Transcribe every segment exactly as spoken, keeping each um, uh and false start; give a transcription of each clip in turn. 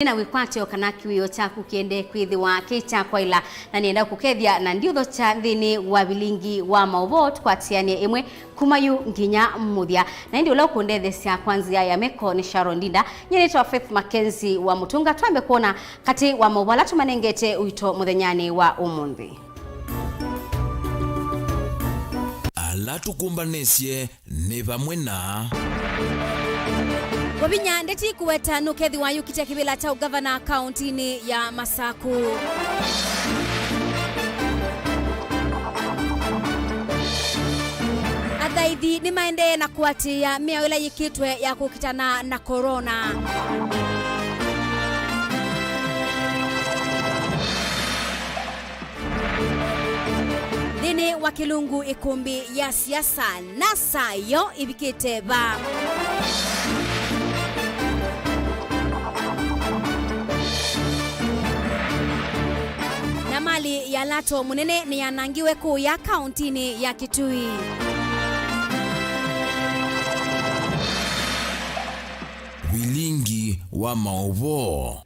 Nĩ na wĩkwatyo kana kĩwĩo kyaku kĩendee kwĩthĩwa kĩ kya kwaĩla, na nĩenda kũkethya na ndiũthokya nthĩnĩ wa vilingi wa maũvoo, tũkwatĩanĩe ĩmwe kuma yu nginya mũthya. Na ĩndĩ ũla ũkũndethesya kwa nzĩa ya meko nĩ Sharon Ndinda. Nyie nĩtawa Faith Mackenzie wa Mũtũnga. Twambe kwona katĩ wa maũvoo ala tũmanengete ũito mũthenyanĩ wa ũmũnthĩ. Ala tũkũmbanĩsye nĩ vamwe na Wavinya Ndeti kũweta nũkethĩwa yũkitya kĩvĩla kya ũgavana kaũntinĩ ya Masaku. Athaithi nĩmaendee na kũatĩĩa mĩao ĩla yĩkĩtwe ya kũkitana na korona. Nthĩnĩ wa kĩlungu ĩkũmbĩ ya siasa, NASA yo ĩvikĩte va? Na mali ya Lato Mũnene nĩyanangiwe kũya kaũntinĩ ya Kitui. Vilingi wa maũvoo.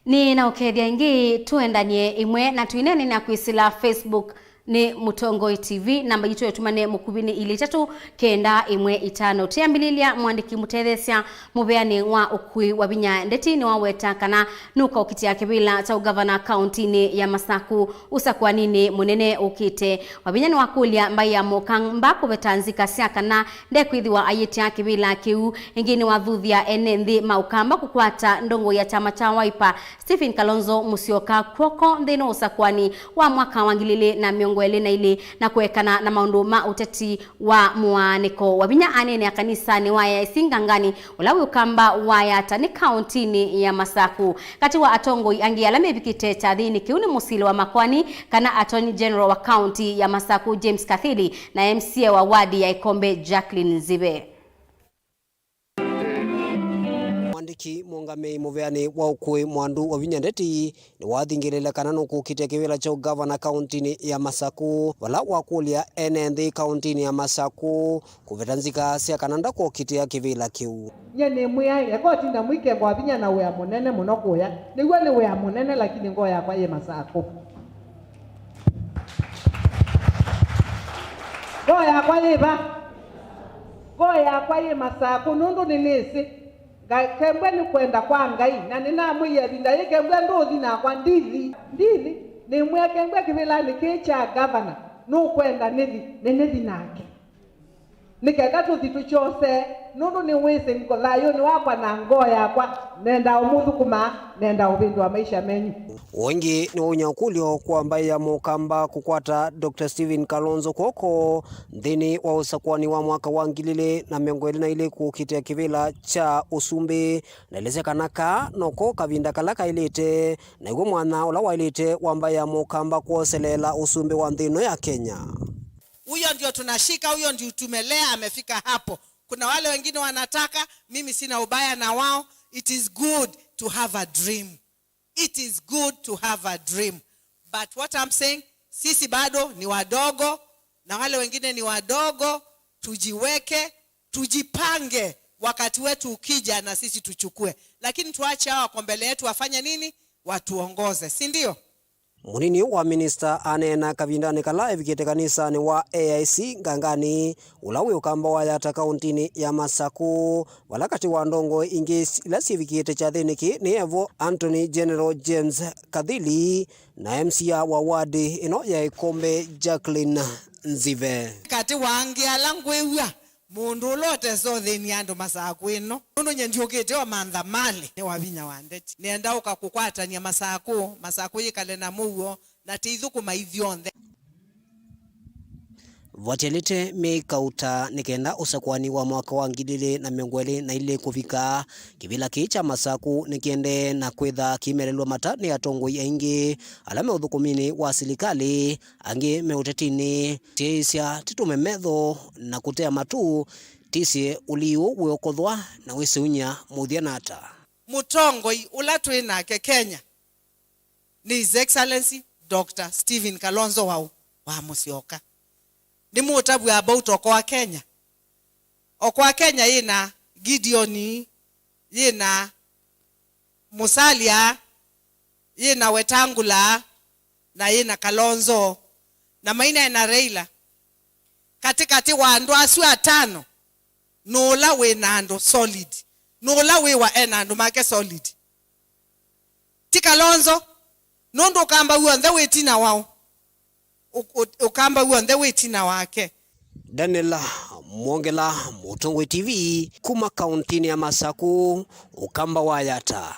Nĩ na ũkethya ĩngĩ, tũendanie ĩmwe na tũinene na kwĩsĩla Facebook nĩ Mũtongoi T V. Namba yitũ ya ũtũmane mũkuvĩ nĩ ilĩ itatũ kenda ĩmwe itano. Tũyambĩlĩlya, mwandĩki mũtetheesya mũveanĩ wa ũkui Wavinya Ndeti nĩwaweta kana nũkaũkitĩa kĩvĩla kya ũgavana kaũntinĩ ya Masaku ũsakũaninĩ mũnene ũkĩte. Wavinya nĩwakũlya mbaĩ ya Mũkamba kũveta nzika sya kana ndekwĩthĩwa ayĩtĩa kĩvĩla kĩu. Ĩngĩ nĩwathuthya ene nthĩ ma Ũkamba kũkwata ndongoi ya kyama kya Wiper, Stephen Kalonzo Musyoka, kw'oko nthĩnĩ wa ũsakũani wa mwaka wa ngili ilĩ na mĩongo ĩlĩ na ilĩ, na kũekana na maũndũ ma ũteti wa mũaanĩko. Wavinya aneenea kanisanĩ wa A I C Ngangani, ũla wĩ Ũkamba wa Yatta nĩ kaũntinĩ ya Masaku. Katĩ wa atongoi angĩ ala mevikĩte kyathĩnĩ kĩu nĩ mũsili wa makoani kana Attorney General wa kaũnti ya Masaku James Kathili na M C A wa wadi ya Ikombe Jacqueline Nzive. Mwandĩki mũũngamĩi mũveanĩ wa ũkũĩ Mwandu Wavinya Ndeti nĩwathingĩlĩle kana nũkũkitĩa kĩvĩla kya ũgavana kaũntinĩ ya Masaku, vala wakũlya ene nthĩ kaũntinĩ ya Masaku kũveta nzika sya kana ndakũkitĩa kĩvĩla kĩu. Nyie nĩmwĩaĩe, eka ũtinda mũikengwa vinya na wĩa mũnene mũno kũya. Nĩw'o nĩ wĩa mũnene, lakini ngoo yakwa yĩ Masaku. Ngoo yakwa yĩ va? Ngoo yakwa yĩ Masaku, nũndũ nĩnĩsĩ Nga-, kembwe nĩ kwenda kwa Ngai, na nĩnamwĩie ĩvinda yĩĩ, kembwe ndũũthi nakwa, ndithi, ndithi. Nĩmwĩa kembwe kĩvĩlanĩ kĩĩ kya ngavana nũkwenda nĩthi, nĩnĩthi nake. Nĩ kenda tũthi tũkyose, nũndũ nĩwĩsĩ ngo-, thayũnĩ wakwa na ngoo yakwa, nenda ũmũthũkũma, nenda ũvĩndũa maisha menyu. Ũngĩ nĩwaunya ũkũlyo kwa mbaĩ ya Mũkamba kũkwata Doctor Stephen Kalonzo kw'oko nthĩnĩ wa ũsakũani wa mwaka wa ngili ilĩ na mĩongo ĩlĩ na ilĩ kũkitĩa kĩvĩla kya ũsumbĩ, na elesya kana kaa noko kavinda kala kaĩlĩte, naw'o mwanya ũla waĩlĩte wa mbaĩ ya Mũkamba kwoseleela ũsumbĩ wa nthĩ ĩno ya Kenya. Huyo ndio tunashika, huyo ndio tumelea, amefika hapo. Kuna wale wengine wanataka, mimi sina ubaya na wao. It is good to have a dream. It is good to have a dream. But what I'm saying, sisi bado ni wadogo, na wale wengine ni wadogo, tujiweke, tujipange, wakati wetu ukija na sisi tuchukue. Lakini tuache hawa wako mbele yetu wafanye nini? Watuongoze, si ndio? Mũnini wa minista aneena kavindanĩ kala evikĩte kanisanĩ wa A I C Ngangani, ũla wĩ Ũkamba wa Yatta kaũntinĩ ya Masaku, vala katĩ wa ndongoi ingĩ ila syĩvikĩte kyathĩnĩ kĩĩ nĩ evo Attorney General James Kathili na M C A wa wadi ĩno ya Ikombe Jacqueline Nzive. Katĩ wa angĩ ala ngwĩw'a, mũndũ ũla ũtesa ũthĩnia andũ Masaku ĩno, nũndũ nye ndiũkĩte o mantha malĩ nĩ Wavinya wa Ndeti. Nĩenda ũka kũkwatany'a Masaku, Masaku yĩkale na mũuo, na tĩithũkũma ithyonthe. Vatialĩte myei kauta nĩ kenda ũsakũani wa mwaka wa ngili ilĩ na mĩongo ĩlĩ na ilĩ kũvika, kĩvĩla kĩĩ kya Masaku nĩkĩendee na kwĩtha kĩimelelw'a mata nĩ atongoi aingĩ ala me ũthũkũminĩ wa silikalĩ, angĩ me ũtetinĩ. Tiĩsya tĩtũme metho na kũtea matũ, tĩsye ũliu wĩokothwa na wĩseũny'a mũthya nata. Mũtongoi ũla twĩ nake Kenya nĩ His Excellency Doctor Stephen Kalonzo wa, wa Musyoka. Nĩmũũtavw'a about Okoa Kenya. Okoa Kenya yĩna Gideon, yĩna Musalia, yĩ na Wetangula, na yĩ na Kalonzo, na mainae na Raila. Katĩkatĩ wa andũ asu atano, nũũ ũla wĩ na andũ solid? Nũũ ũla wĩwa e na andũ make solid? Ti Kalonzo, nũndũ Ũkamba w'onthe wĩ ĩtina wao. Ũ-, ũ-, Ũkamba w'onthe wĩ ĩtina wake. Daniel Mwongela, Mũtongoi T V, kuma kauntinĩ ya Masaku, Ũkamba wa Yatta.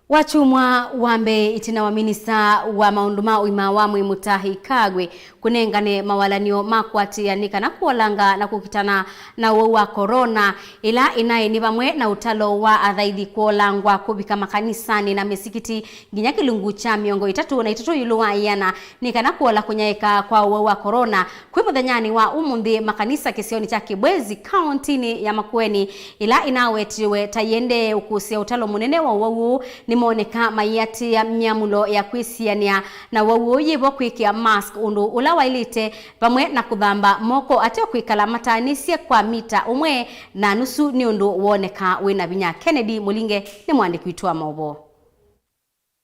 Wakyumwa wa mbee ĩtina wa minista wa maũndũ ma ũima wa mwĩĩ Mutahi Kagwe kũnengane mawalan'yo ma kũatĩĩa nĩ kana kũolanga na kũkitana na ũwau wa corona, ĩla ĩnaĩ nĩ vamwe na ũtalo wa athaithi kũolangwa kũvika makanisanĩ na mĩsikiti nginya kĩlungu kya mĩongo ĩtatũ na itatũ ĩũlũ wa ĩana nĩ kana kũola kũnyaĩĩka kwa ũwau wa corona. Kwĩ mũthenyanĩ wa ũmũnthĩ, makanisa kĩsionĩ kya Kibwezi, kaũntinĩ ya Makueni, ĩla ĩnawetiwe ta iendee ũkũsĩa ũtalo mũnene wa ũwau ũũ, nĩmoneka maiatĩĩa myamũlo ya kwĩsianĩa na ũwau ũũ, yĩvo kwĩkĩa mask ũndũ ũla waĩlĩte, vamwe na kũthamba moko ateo kwĩkala mataanĩsye kwa mita ũmwe na nusu nĩ ũndũ woneka wĩ na vinya. Kennedy Mũlinge nĩ mũandĩki witũ wa maũvoo.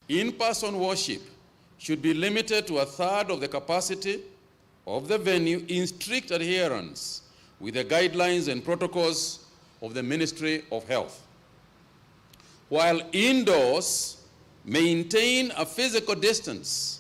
In-person worship should be limited to a third of the capacity of the venue in strict adherence with the guidelines and protocols of the Ministry of Health. While indoors, maintain a physical distance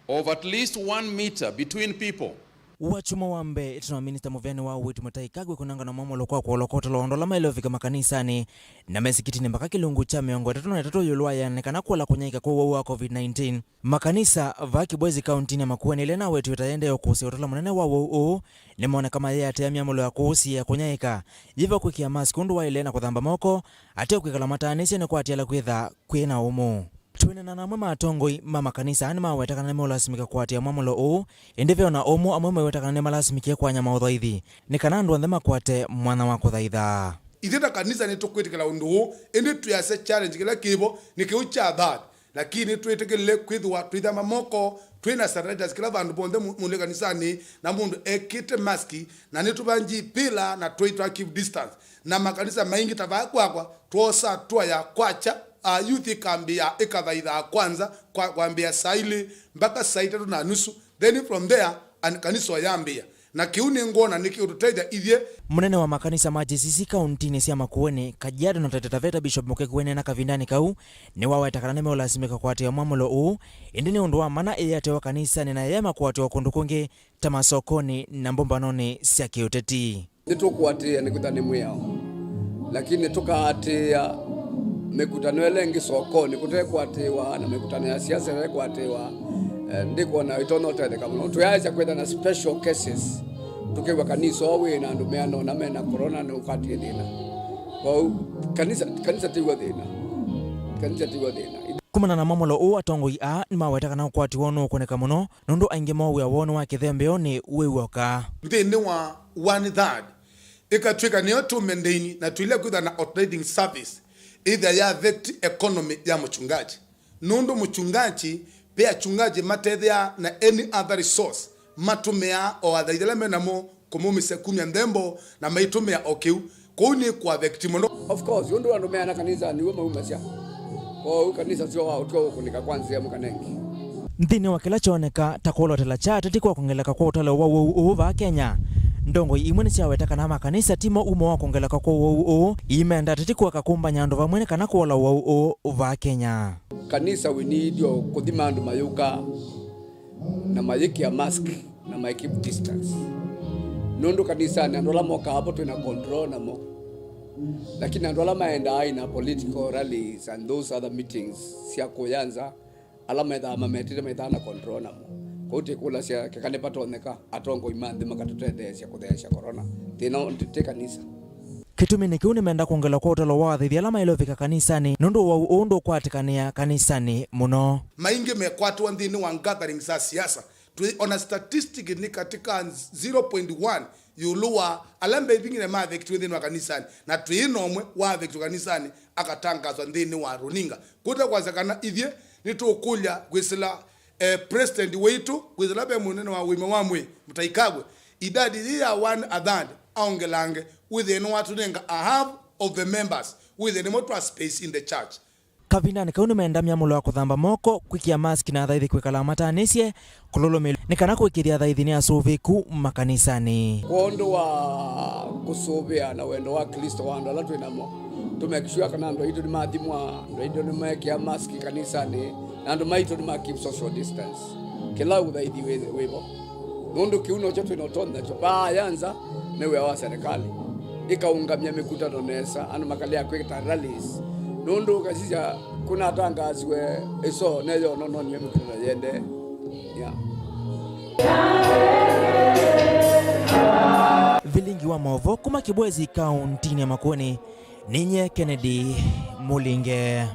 of at least one meter between people. Wakyumwa wa mbee, ĩtina wa minista mũveani wa ũiiti Mutahi Kagwe kũnengana mwamũlo kwa kũolwa kwa ũtalo wa andũ ala maĩle ũvika makanisanĩ na mĩsikitinĩ mpaka kĩlungu kya mĩongo ĩtatũ na ĩtatũ ĩũlũ wa ĩana nĩ kana kũola kũnyaĩĩka kwa ũwau wa covid nineteen. Makanisa vaa Kibwezi kaũntinĩ ya Makueni ĩla ĩnawetiwe ta yĩendee ũkũsĩa ũtalo mũnene wa ũwau ũũ, nĩmoneka mayĩatĩĩa myamũlo ya kũũsiĩĩa kũnyaĩĩka, yĩvo kwĩkĩa mask ũndũ waĩle na kũthamba moko, ateo kwĩkala mataanĩsye nĩ kwa atĩ ala kwĩtha kwĩ na ũmũ. Twĩneena na amwe ma atongoi ma makanisa aa nĩmaweta kana nĩmeũlasimĩka kũatĩĩa mwamũlo ũũ, ĩndĩ ve o na ũmwe amwe meweta kana nĩmalasimĩkie kwanya maũthaithi nĩ kana andũ onthe makwate mwanya wa kũthaitha. Ithyĩ ta kanisa nĩtũkwĩtĩkĩla ũndũ ũũ, ĩndĩ twĩasya challenge kĩla kĩvo nĩ kĩu kya third. Lakini twĩtĩkĩlile kwĩthĩwa twĩthamba moko, twĩ na sanitizers kĩla vandũ vonthe, mũ-, mũndũ e kanisanĩ, na mũndũ ekĩte mask, na nĩtũvangie pillar na tũitwa keep distance. Na makanisa maingĩ ta vaa kwakwa, twoosaa tour ya kwakya, a, youth ĩkambĩĩa, ĩkathaithaa kwanza, kwa, kwambĩĩa saa ilĩ mpaka saa itatũ na nusu. Then from there, and kanisa yambĩĩa. Na kĩu nĩngwona nĩkĩũtũtethya ithyĩ. Mũnene wa makanisa ma J C C kaũntinĩ sya Makueni, Kajiado na Taita Taveta, Bishop Mũkeku, eneena kavindanĩ kau, nĩwaweta kana nĩmeũlasimĩka kũatĩĩa mwamũlo ũũ, ĩndĩ nĩ ũndũ wa mana ĩyĩatĩwa kanisanĩ na ĩyaema kũatĩwa kũndũ kũngĩ ta masokonĩ na mbũmbanonĩ sya kĩũteti. Nĩtũkũatĩĩa nĩkwĩthĩwa nĩ mwĩao, lakini tũkaatĩĩa mĩkutano ĩla ĩngĩ sokonĩ kũte kũatĩĩwa, na mĩkutano ya siasa ĩla ĩkũatĩĩwa, eh, ndikwona ĩtonya ũtetheka mũno. Tũyaĩsya kwĩthĩwa na special cases, tũkew'a kanisa ũũ wĩ na andũ meana ũna me na corona nĩ ũkatw'ĩe thĩna. Kwoou, kanisa, kanisa tiw'o thĩna. Kanisa tiw'o thĩna. Kumana na mwamũlo ũũ, atongoi aa nĩmaweta kana ũkwati woo nũũkũnĩka mũno, nũndũ aingĩ moo wĩa woo nĩ wa kĩthembeo nĩ wĩw'oka. Nthĩnĩ wa one third, ĩkatw'ĩka nĩyo tũmendeini na tũilea kwĩthwa na alternating service, ĩthĩa ya affect economy ya mũchungaji. Nũndũ mũchungaji, ve achungaji matethĩaa na any other resource matũmĩaa o athaithi ala me namo kũmumĩsya kumya nthembo na maitũmĩa o kĩu. Kũu nĩ kũ affect mũno. Of course, ũndũ andũ meana kanisa nĩw'o maumasya. Kwoou kanisa syo wa ũtw'o ũkũnĩka kwa nzĩa mũkanengi. Nthĩnĩ wa kĩla kyoneka ta kũlotela kya ateti kwa kwongeleka kwa ũtalo wa ũwau ũũ vaa Kenya, ndongoi imwe nĩsyaweta kana makanisa timo umo wa kwongeleka kwa ũwau ũũ, imenda ateti kũeka kũmbany'a andũ vamwe nĩ kana kũola ũwau ũũ vaa Kenya. Kanisa we need yo kũthima andũ mayũka na mayĩkĩa mask na ma keep distance. Nũndũ kanisanĩ andũ ala mokaa vo twĩ na control namo. Lakini andũ ala maendaa in a political rallies and those other meetings sya kũya nza, ala methaa mametĩte methaa na control namo. Kwoou twĩkũlasya keka nĩvatonyeka atongoi ma nthĩ makatũtetheesya kũtheesya corona. Thĩna ti, ti kanisa. Kĩtumi nĩ kĩu nĩmenda kwongelwa kwa ũtalo wa athaithi ala maĩle ũvika kanisanĩ, nũndũ ũwau ũũ ndũkwatĩkanĩa kanisanĩ mũno. Maingĩ mekwatwa nthĩnĩ wa gatherings sya siasa. Twĩ ona statistic nĩ katika zero point one ĩũlũ wa ala mbevingile ma affectiwe nthĩnĩ wa kanisanĩ, na twĩ na ũmwe wa affectiwe kanisanĩ akatangaswa nthĩnĩ wa runinga. Kũte kwasya kana ithyĩ nĩtũkũlya kwĩsĩla, eh, president witũ, kwĩsĩla ve mũnene wa ũima wa mwĩĩ, Mutahi Kagwe, idadi yĩ ya one a third aongelange, wĩthĩe nĩwatũnenga a half of the members. Wĩthĩe nĩmo twa space in the church. Kavindanĩ kau nĩmenda myamũlo ya kũthamba moko, kwĩkĩa mask na athaithi kwĩkala mataanĩsye, kũlũlũmĩlw'a nĩ kana kũĩkĩĩthya athaithi nĩ asũvĩĩku makanisanĩ. Kwondũ wa kũsũvĩa na wendo wa Klĩsto wa andũ ala twĩ namo, tũ make sure kana andũ aitũ nĩmathimwa, andũ aitũ nĩmekĩa mask kanisanĩ, na andũ maitũ nĩma keep social distance kĩla ũthaithi wĩ, wĩ vo. Nũndũ kĩu nokyo twĩ na ũtonyi nakyo. Vaaya nza nĩ wĩa wa serikali ĩkaũngamya mĩkutano nesa, andũ makalea kwĩta rallies. Nũndũ ũkasisya kũnatangasiwe ĩsoo neyo nononio mĩkutano yende. Yeah. Vilingi wa maũvoo kuma Kĩbwezi kaũntinĩ ya Makueni, ninye Kennedy Mũlinge.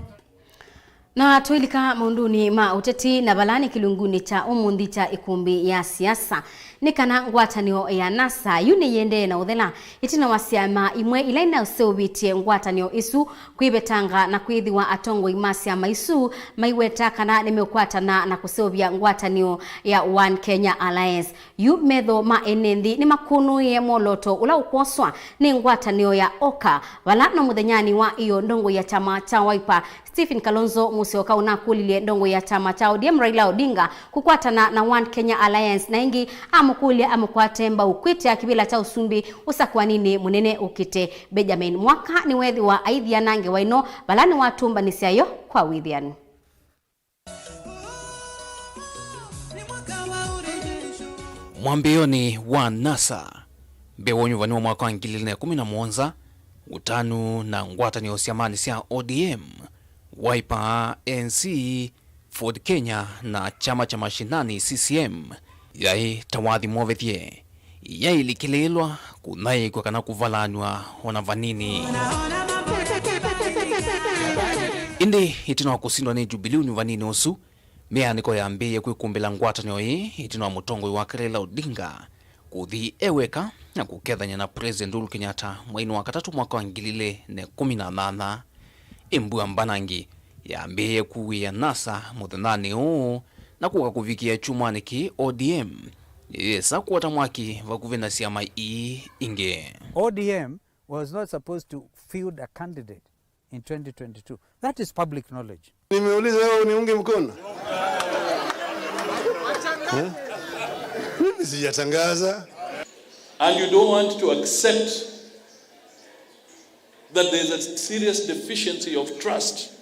Na tũilika maũndũnĩ ma ũteti na vala nĩ kĩlungunĩ kya ũmũnthĩ kya ĩkũmbĩ ya siasa, nĩ kana ngwatanĩo ya NASA yu nĩyĩendee na ũthela ĩtina wa syama imwe ila inaseũvĩtye ngwatanĩo ĩsu kwĩvetanga na kwĩthĩwa atongoi ma syama isu maiweta kana nĩmeũkwatana na kũseũvya ngwatanĩo ya One Kenya Alliance. Yu metho ma ene nthĩ nĩmakũnũĩe mwolooto ũla ũkwoswa nĩ ngwatanĩo ya OKA, vala no mũthenyanĩ wa ĩyo ndongoi ya kyama kya Wiper, Stephen Kalonzo Musyoka ũnakũlilye ndongoi ya kyama kya ODM Raila Odinga kũkwatana na One Kenya Alliance, na ĩngĩ amũkũlya amũkwate mbau kwĩtĩa kĩvĩla kya ũsumbĩ ũsakũaninĩ mũnene ũkĩte. Benjamin Mwaka nĩweethĩwa aithiana ngewa ĩno vala nĩwatũmbanĩsya yo kwa wĩthĩanu. Mwambĩĩonĩ wa NASA, mbee wa ũnyuvani wa mwaka wa ngili ilĩ na ĩkũmi na mũonza, ũtanu na ngwatanĩo syamanĩ sya ODM, Wiper, ANC, Ford Kenya, na kyama kya mashinani, CCM, yaĩ ta wathi movethye. Yailikĩlĩĩlwa kũnyaĩĩkw'a kana kũvalanw'a o na vanini. Ĩndĩ ĩtina wa kũsindwa nĩ Jubilee ũnyuvaninĩ ũsu, mĩanĩko yambĩĩe kwĩkũmbĩla ngwatanĩo ĩĩ ĩtina wa mũtongoi wake Raila Odinga kũthi e weka na kũkethany'a na President Uhuru Kenyatta mweinĩ wa katatũ mwaka wa ngili ilĩ na ĩkũmi na nyanya. Ĩ mbua mbanangi yambĩĩe kuĩĩa NASA mũthenyanĩ ũũ, na kũka kũvikĩa kyumwanĩ kĩĩ, ODM nĩyĩsa kũota mwaki vakuvĩ na syama ii ingĩ. ODM was not supposed to field a candidate in twenty twenty-two. That is public knowledge. Nimeuliza, wewe uniunge mkono? Eh? Mimi sijatangaza. And you don't want to accept that there is a serious deficiency of trust,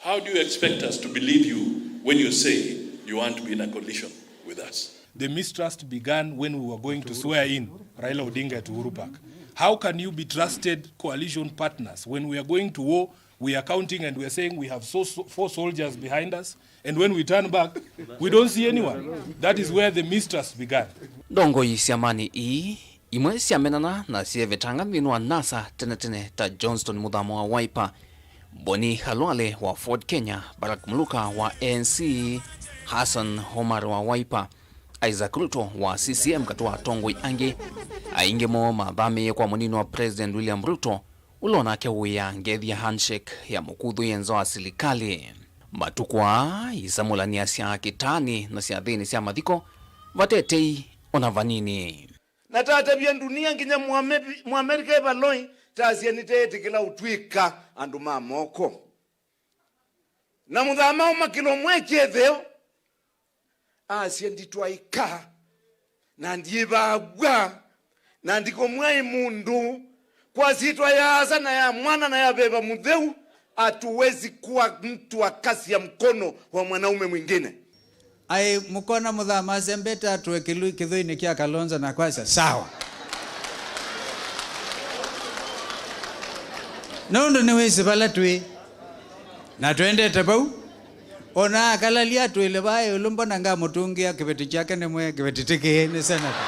how do you expect us to believe you when you say you want to be in a coalition with us? The mistrust began when we were going to swear in Raila Odinga at Uhuru Park. How can you be trusted coalition partners when we are going to war, we are counting and we are saying we have so, so, four soldiers behind us, and when we turn back, we don't see anyone? That is where the mistrust began. Ndongoi syamanĩ ii imwe syamenana na syevetanga nthĩnĩ wa NASA tene tene ta Johnston Muthama wa Wiper, Boni Khalwale wa Ford Kenya, Barack Muluka wa ANC, Hassan Omar wa Wiper, Isaac Ruto wa CCM katĩ wa atongoi angĩ. Aingĩ moo mathamĩĩe kwa mũnini wa President William Ruto, ũla onake ũĩaa ngethi ya handshake ya mũkuthũie nza wa silikalĩ. Matukũ aa isamũlanĩasya kĩtaanĩ na syathĩnĩ sya mathiko vate tei o na vanini. Na tatavya ndunia nginya Mũame-, Mũamerika e valoi, tasya nĩteetĩkĩla ũtw'ĩka andũ ma moko. Na Mũthama ũmakĩlwa mwe kĩtheo, asya, nditwaĩka, na ndyĩvaaw'a, na ndikũmw'a ĩ mũndũ, kwa syĩtwa ya Asa na ya Mwana na ya Veva Mũtheu, hatuwezi kuwa mtu akasia mkono wa mwanaume mwingine. Aĩ, mũkona Mũthama asembete atũe kĩlu-, kĩthũinĩ kya Kalonzo na kwasya, sawa. Nũndũ nĩwĩsĩ vala twĩ, na twendete vau. O na akalalya atwĩle vaa ĩũlũ, mbona ngamũtũngĩa kĩveti kyake nĩmwe, kĩveti ti kĩĩ, nĩ senata.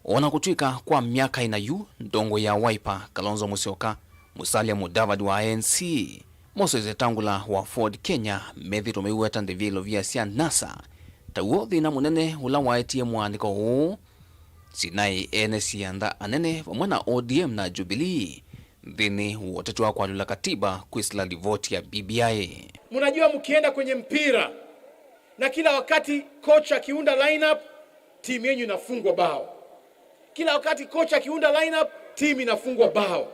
O na kũtw'ĩka kwa myaka ĩna yu, ndongoi ya Wiper, Kalonzo Musyoka, Musalia Mudavadi wa ANC, Moses Wetangula wa Ford Kenya methĩĩtwe maiweta ndĩvi ilovia sya NASA. Taw'o thĩna mũnene ũla waetie mũandĩko ũũ, sinaĩ ene sianda anene vamwe na ODM na Jubilee nthĩnĩ wa ũteti wa kũalyũla katiba kwĩsĩla livoti ya BBI. Mnajua mkienda kwenye mpira na kila wakati coach akiunda lineup, timu yenyu inafungwa bao. Kila wakati coach akiunda lineup, team inafungwa bao.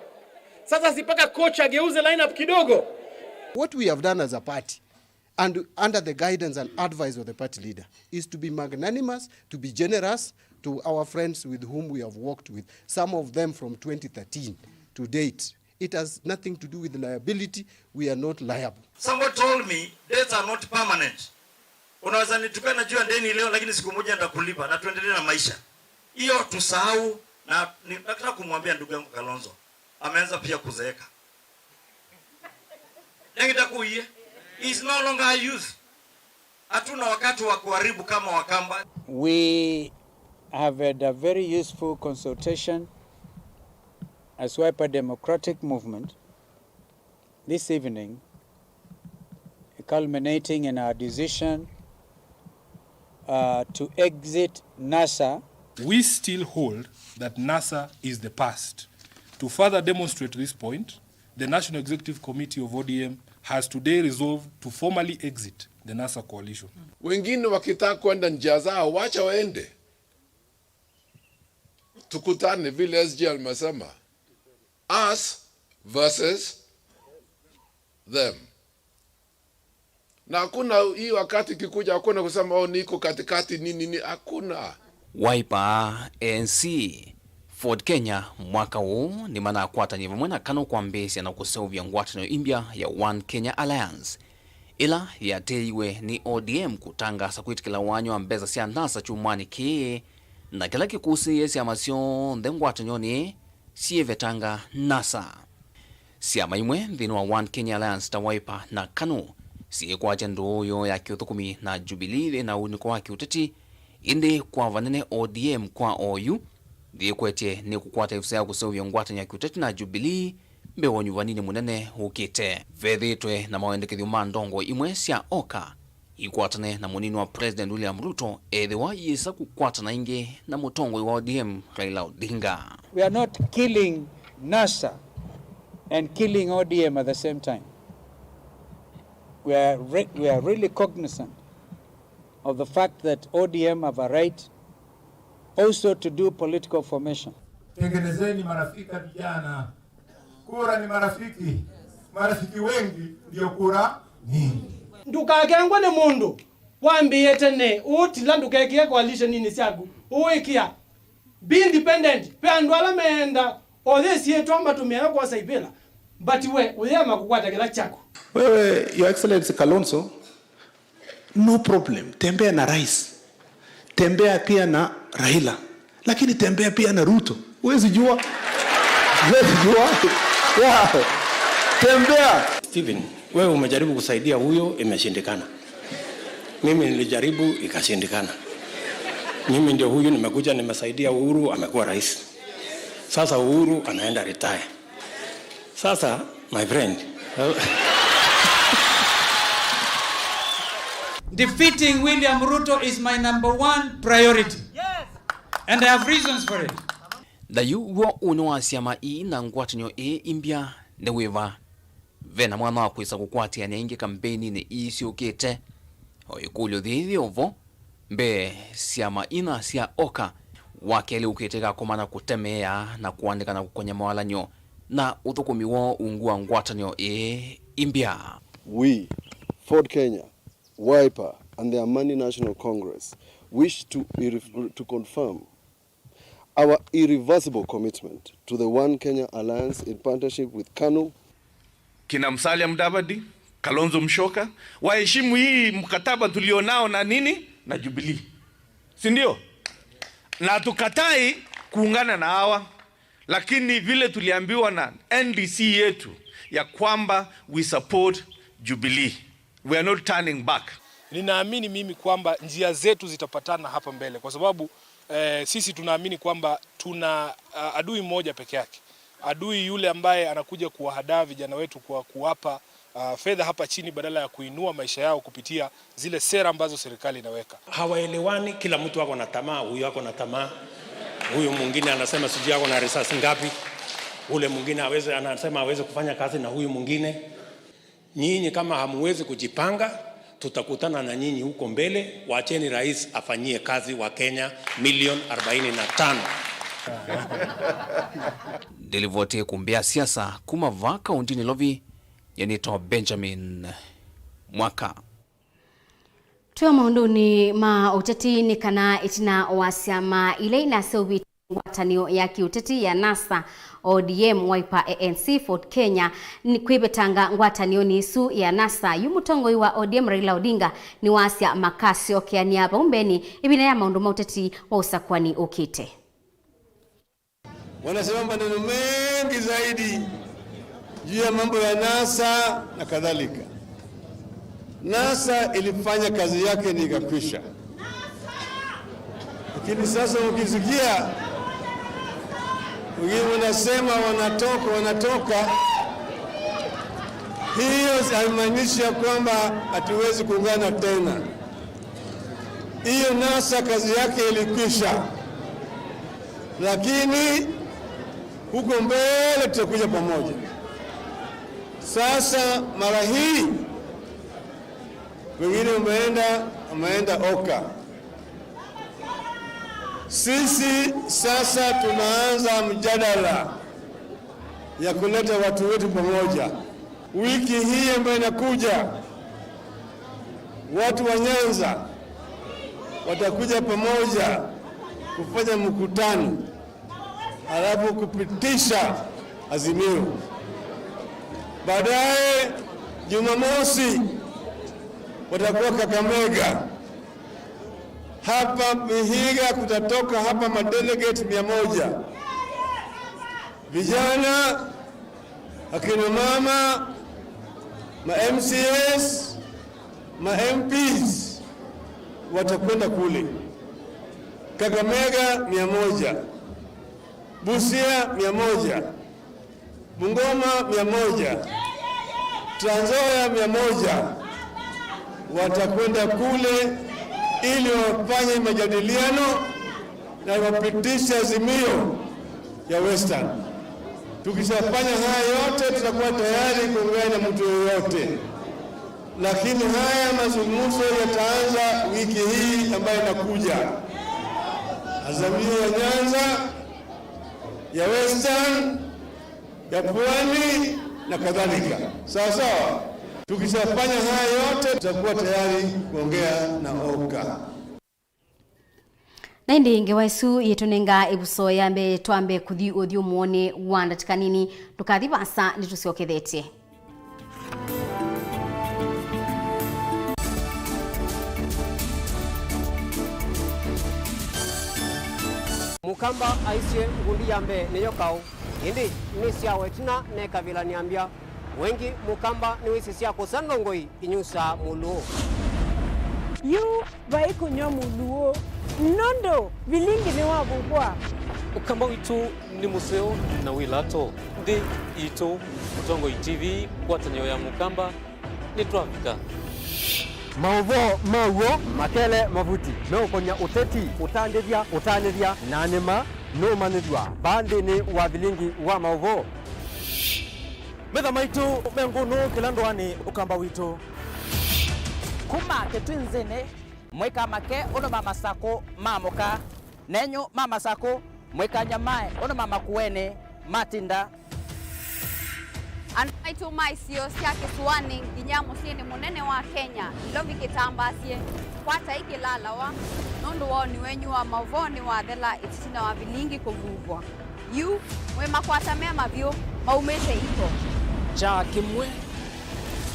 Sasa si mpaka coach ageuze lineup kidogo? What we have done as a party, and under the guidance and advice of the party leader, is to be magnanimous, to be generous to our friends with whom we have worked with, some of them from twenty thirteen to date. It has nothing to do with liability. We are not liable. Somebody told me, debts are not permanent. Unaweza nitukana juu ya deni leo, lakini siku moja nitakulipa na tuendelee na maisha. Hiyo tusahau. Na ni- nataka kumwambia ndugu yangu Kalonzo, ameanza pia kuzeeka. Nengitakuie, he is no longer a youth. Hatuna wakati wa kuharibu kama Wakamba. We have had a very useful consultation as Wiper Democratic Movement this evening, culminating in our decision uh, to exit NASA. We still hold that NASA is the past. To further demonstrate this point, the National Executive Committee of O D M has today resolved to formally exit the NASA coalition. Wengine wakitaka kwenda njia zao, wacha waende. Tukutane vile S G alimesema. Us versus them. Na hakuna hii wakati ikikuja, hakuna kusema, "Oh, niko katikati, nini, nini," hakuna. Wiper N C, Ford Kenya mwaka ũũ nĩmanakwatany'a vamwe na KANU kwambĩĩsya na kũseũvya ngwatanĩo ĩmbya ya One Kenya Alliance, ĩla yatĩĩiwe nĩ O D M kũtangaasa kwĩtĩkĩla wany'a wa mbesa sya NASA kyumwanĩ kĩĩ, na kĩla kĩkusĩĩe syama syonthe ngwatanĩonĩ syĩvetanga NASA. Syama imwe nthĩnĩ wa One Kenya Alliance ta Wiper na KANU syĩkwatya ndũũ yoo ya kĩũthũkũmi na Jubilee yĩ na ũunĩko wa kĩũteti, ĩndĩ kwa vanene O D M kwa oyu yĩkwetye nĩkũkwata ĩvuso ya kũseũvya ngwatanĩo ya kĩũteti na Jubilee mbee wa ũnyuvaninĩ mũnene ũkĩte. Vethĩĩtwe na mawendekethyo ma ndongoi imwe sya oka ikwatane na mũnini wa President William Ruto ethĩwa yĩsa kũkwatana ĩngĩ na mũtongoi wa O D M Raila Odinga. We are not killing NASA and killing O D M at the same time. We are, re- we are really cognizant of the fact that O D M have a right also to do political formation. Tengenezeni marafiki vijana. Kura ni marafiki. Marafiki wengi ndio kura nyingi. Ndũkakengwe nĩ mũndũ wambĩĩe tene. Ũũtila ndũkekĩe coalitioninĩ syaku. Ũũĩkĩa. Be independent. Ve andũ ala meenda o yĩsyĩtwa matũmĩae kwosa ivĩla. But we ũyĩema kũkwata kĩla kyaku. Wewe, Your Excellency Kalonzo, no problem. Tembea na rais. Tembea pia na Raila. Lakini tembea pia na Ruto. Huwezi jua. Huwezi jua. Yeah. Tembea. Stephen, wewe umejaribu kusaidia huyo, imeshindikana. Mimi nilijaribu, ikashindikana. Mimi ndio huyu nimekuja nimesaidia Uhuru, amekuwa rais. Sasa Uhuru anaenda retire. Sasa, my friend. Defeating William Ruto is my number one priority. And I have reasons for it. Na yu w'o ũnĩ wa syama ii na ngwatanĩo ii imbya nĩ wĩva? Ve na mwanya wa kwĩsa kũkwatĩanĩa ĩngĩ kambeininĩ ii syũkĩte? O ĩkũlyo yĩĩ yĩ o vo, mbee syama ina sya oka, wa kelĩ ũkĩte ikakomana kũtemeea na kũandĩka na kũkony'a mawalany'o na ũthũkũmi woo ungu wa ngwatanĩo ĩĩ imbya. We, Ford Kenya, Wiper and the Amani National Congress wish to, irre- to confirm our irreversible commitment to the One Kenya Alliance in partnership with KANU, kina Musalia Mudavadi, Kalonzo Musyoka, waheshimu hii mkataba tulionao na nini? Na Jubilee. Si ndio? Na tukatai kuungana na hawa. Lakini vile tuliambiwa na N D C yetu ya kwamba we support Jubilee. We are not turning back. Ninaamini mimi kwamba njia zetu zitapatana hapa mbele kwa sababu eh, sisi tunaamini kwamba tuna uh, adui mmoja peke yake. Adui yule ambaye anakuja kuwahadaa vijana wetu kwa kuwapa uh, fedha hapa chini badala ya kuinua maisha yao kupitia zile sera ambazo serikali inaweka. Hawaelewani, kila mtu ako na tamaa, huyu ako na tamaa, huyu mwingine anasema sijui ako na risasi ngapi, ule mwingine aweze, anasema aweze kufanya kazi na huyu mwingine. Nyinyi kama hamuwezi kujipanga, tutakutana na nyinyi huko mbele. Wacheni rais afanyie kazi wa Kenya milioni arobaini na tano. Ndilivoti ĩkumbĩ ya siasa kuma vaa kaũntĩnĩ Nairobi, nĩnĩtawa Benjamin Mwaka. Twĩ o maũndũnĩ ma ũteti, nĩ kana ĩtina wa syama ila inasya ũvĩti ngwatanĩo ya kĩũteti ya NASA, O D M, Wiper, A N C, Ford Kenya nĩ kwĩvetanga ngwatanĩonĩ ĩsu ya NASA, yu mũtongoi wa O D M Raila Odinga nĩwasya makasyokeanĩa vau mbeenĩ ĩvinda ya maũndũ ma ũteti wa ũsakũani ũkĩte. Wanasema maneno mengi zaidi juu ya mambo ya NASA na kadhalika. NASA ilifanya kazi yake na ikakwisha. Lakini sasa ukisikia wengine wanasema wanatoka, wanatoka, hiyo haimaanishi ya kwamba hatuwezi kuungana tena. Hiyo NASA kazi yake ilikwisha. Lakini huko mbele tutakuja pamoja. Sasa mara hii wengine wameenda, wameenda Oka. Sisi sasa tunaanza mjadala ya kuleta watu wetu pamoja. Wiki hii ambayo inakuja, watu wa Nyanza watakuja pamoja kufanya mkutano, halafu kupitisha azimio. Baadaye Jumamosi watakuwa Kakamega. Hapa Vihiga kutatoka hapa madelegate mia moja. Vijana, akina mama, ma M C As, ma M Ps watakwenda kule. Kakamega mia moja, Busia mia moja, Bungoma mia moja, Trans Nzoia mia moja, watakwenda kule ili wafanye majadiliano na wapitishe azimio ya Western. Tukishafanya haya yote, tutakuwa tayari kuongea na mtu yoyote, lakini haya mazungumzo yataanza wiki hii ambayo inakuja. Azimio ya Nyanza, ya Western, ya Pwani na kadhalika. Sawa sawa? Tukishafanya haya yote, tutakuwa tayari kuongea na Oka. Na ĩndĩ ngewa ĩsu yĩtũnenga ĩvuso ya mbee, twambe kũthi ũthyũmũonĩ wa ndatĩka nini. Ndũkathi vaasa, nĩtũsyokethetye. Mũkamba aisye, ngundi ya mbee nĩyo kaũ, ĩndĩ nĩ syawa ĩtina mekavĩlanĩa mbya. Wengĩ Mũkamba nĩwĩsĩ sya kũsa ndongoi inyusaa Mũlũũ. Yu vai kũnyw'a Mũlũũ, nũndũ vilingi nĩwavuvwa. Ũkamba witũ nĩ mũseo na wĩ lato. Nthĩ itũ, Mũtongoi T V, ngwatanĩo ya Mũkamba, nĩtwavika. Maũvoo ma w'o makele mavuti meũkonya ũteti, ũtandĩthya, ũtanĩthya, na nĩ ma nũũmanyĩthw'a vaa nthĩnĩ wa vilingi wa maũvoo. Metha maitũ me ngũnũ kĩla ndũanĩ Ũkamba witũ. Kuma Kĩtwinzĩnĩ, mwĩka make ũndũ ma Masakũ maamũka, nenyu ma Masakũ, mwĩka nyamae ũndũ ma Makueni matinda. Andũ maitũ ma isio sya kĩsũanĩ nginya mũsyĩnĩ mũnene wa Kenya, Nairobi kĩtambaasye, kwatai kĩlalawa, nũndũ woni wenyu wa maũvoo nĩwathela ĩtina wa vilingi kũvuvwa. Yu mwĩ makwata me mavyũ maumĩte iko. Kyaa kĩmwe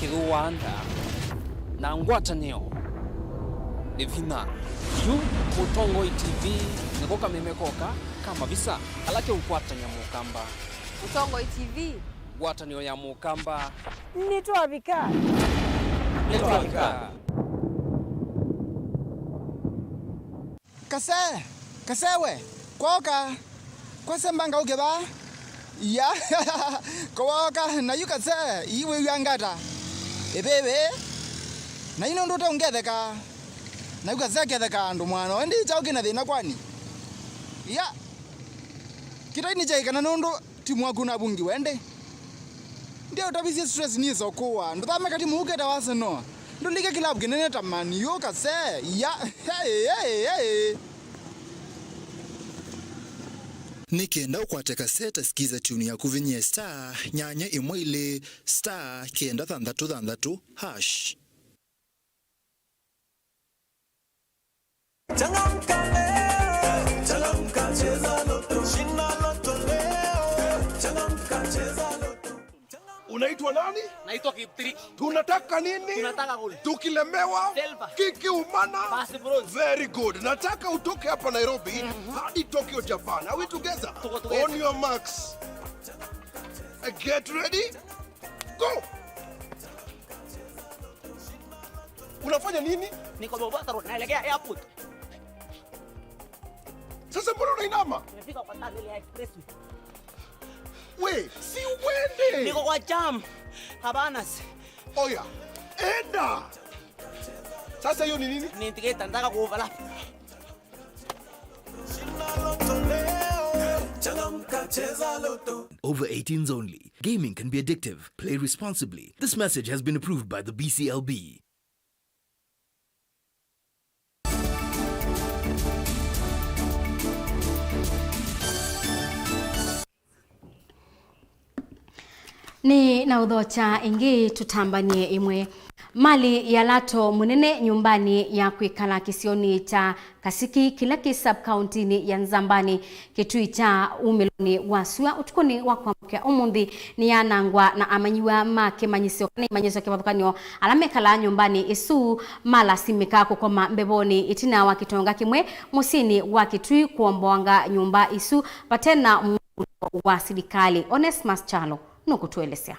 kĩthũaa nda, na ngwatanĩo nĩ vinya. Yu Mũtongoi T V nĩko kameme koka ka mavisa ala keũkwatany'a Mũkamba. Mũtongoi T V. Ngwatanĩo ya Mũkamba. Nĩtwavika. Nĩtwavika. Kase, kase we, kwoka, kwase mbanga ũke vaa. Ya, kwoka, na yu kase, ii wĩw'a ngata. Ĩvĩvĩ, na yu nũndũ ũte ũngetheka. Na yu kase ketheka andũ mwana, we ndi kyaũ kĩna thĩna kwani? Ya, kĩtai nĩ kyai kana nũndũ timu waku navungiwe ndi. Ndio ũtavisye stress nĩsokũwa. Ndũthame katimu ũketa wa Arsenal. Ndũlike kilabu kĩnene ta Man U kase. Ya. Hey, hey, hey. Nĩ kenda ũkwate kaseta, sikiza tune yaku, vinyie star nyanya ĩmwe ilĩ star kenda thanthatũ thanthatũ hash. Changamka leo, changamka, cheza Lotto, shinda Lotto leo, changamka, cheza Lotto. Unaitwa nani? Naitwa Kiptiri. Tunataka nini? Tunataka gold. Tukilemewa, silver, kikiumana, basi bronze. Very good. Nataka utoke hapa Nairobi hadi Tokyo, Japan. Are we together? Tuko together. On your marks. Uh, get ready. Go. Unafanya nini? Niko Mombasa Road, naelekea airport. Sasa mbona unainama? Nimefika kwa Tanzania Expressway. We, si uende. Niko kwa jam. Hapana. Oya, enda. Sasa hiyo ni nini? Ni tiketi, nataka ku overlap. Over eighteens only. Gaming can be addictive. Play responsibly. This message has been approved by the B C L B. Nĩ na ũthokya ĩngĩ, tũtambanie ĩmwe. Mali ya lato mũnene nyũmbanĩ ya kwĩkala kĩsionĩ kya Kasiki, kĩla kĩ sub-kauntinĩ ya Nzambani, kĩtui kya umĩlonĩ wa sua ũtukũnĩ wa kwamũkĩa ũmũnthĩ, nĩyanangwa na amanyĩw'a ma kĩmanyĩsyo kana imanyĩsyo kĩvathũkany'o ala mekalaa nyũmbanĩ ĩsu malasimĩka kũkoma mbevonĩ ĩtina wa kĩtonga kĩmwe mũsyĩnĩ wa kĩtui kũomboanga nyũmba isu vate na mũulo wa silikalĩ. Onesmus Kyalo nũkũtũelesya.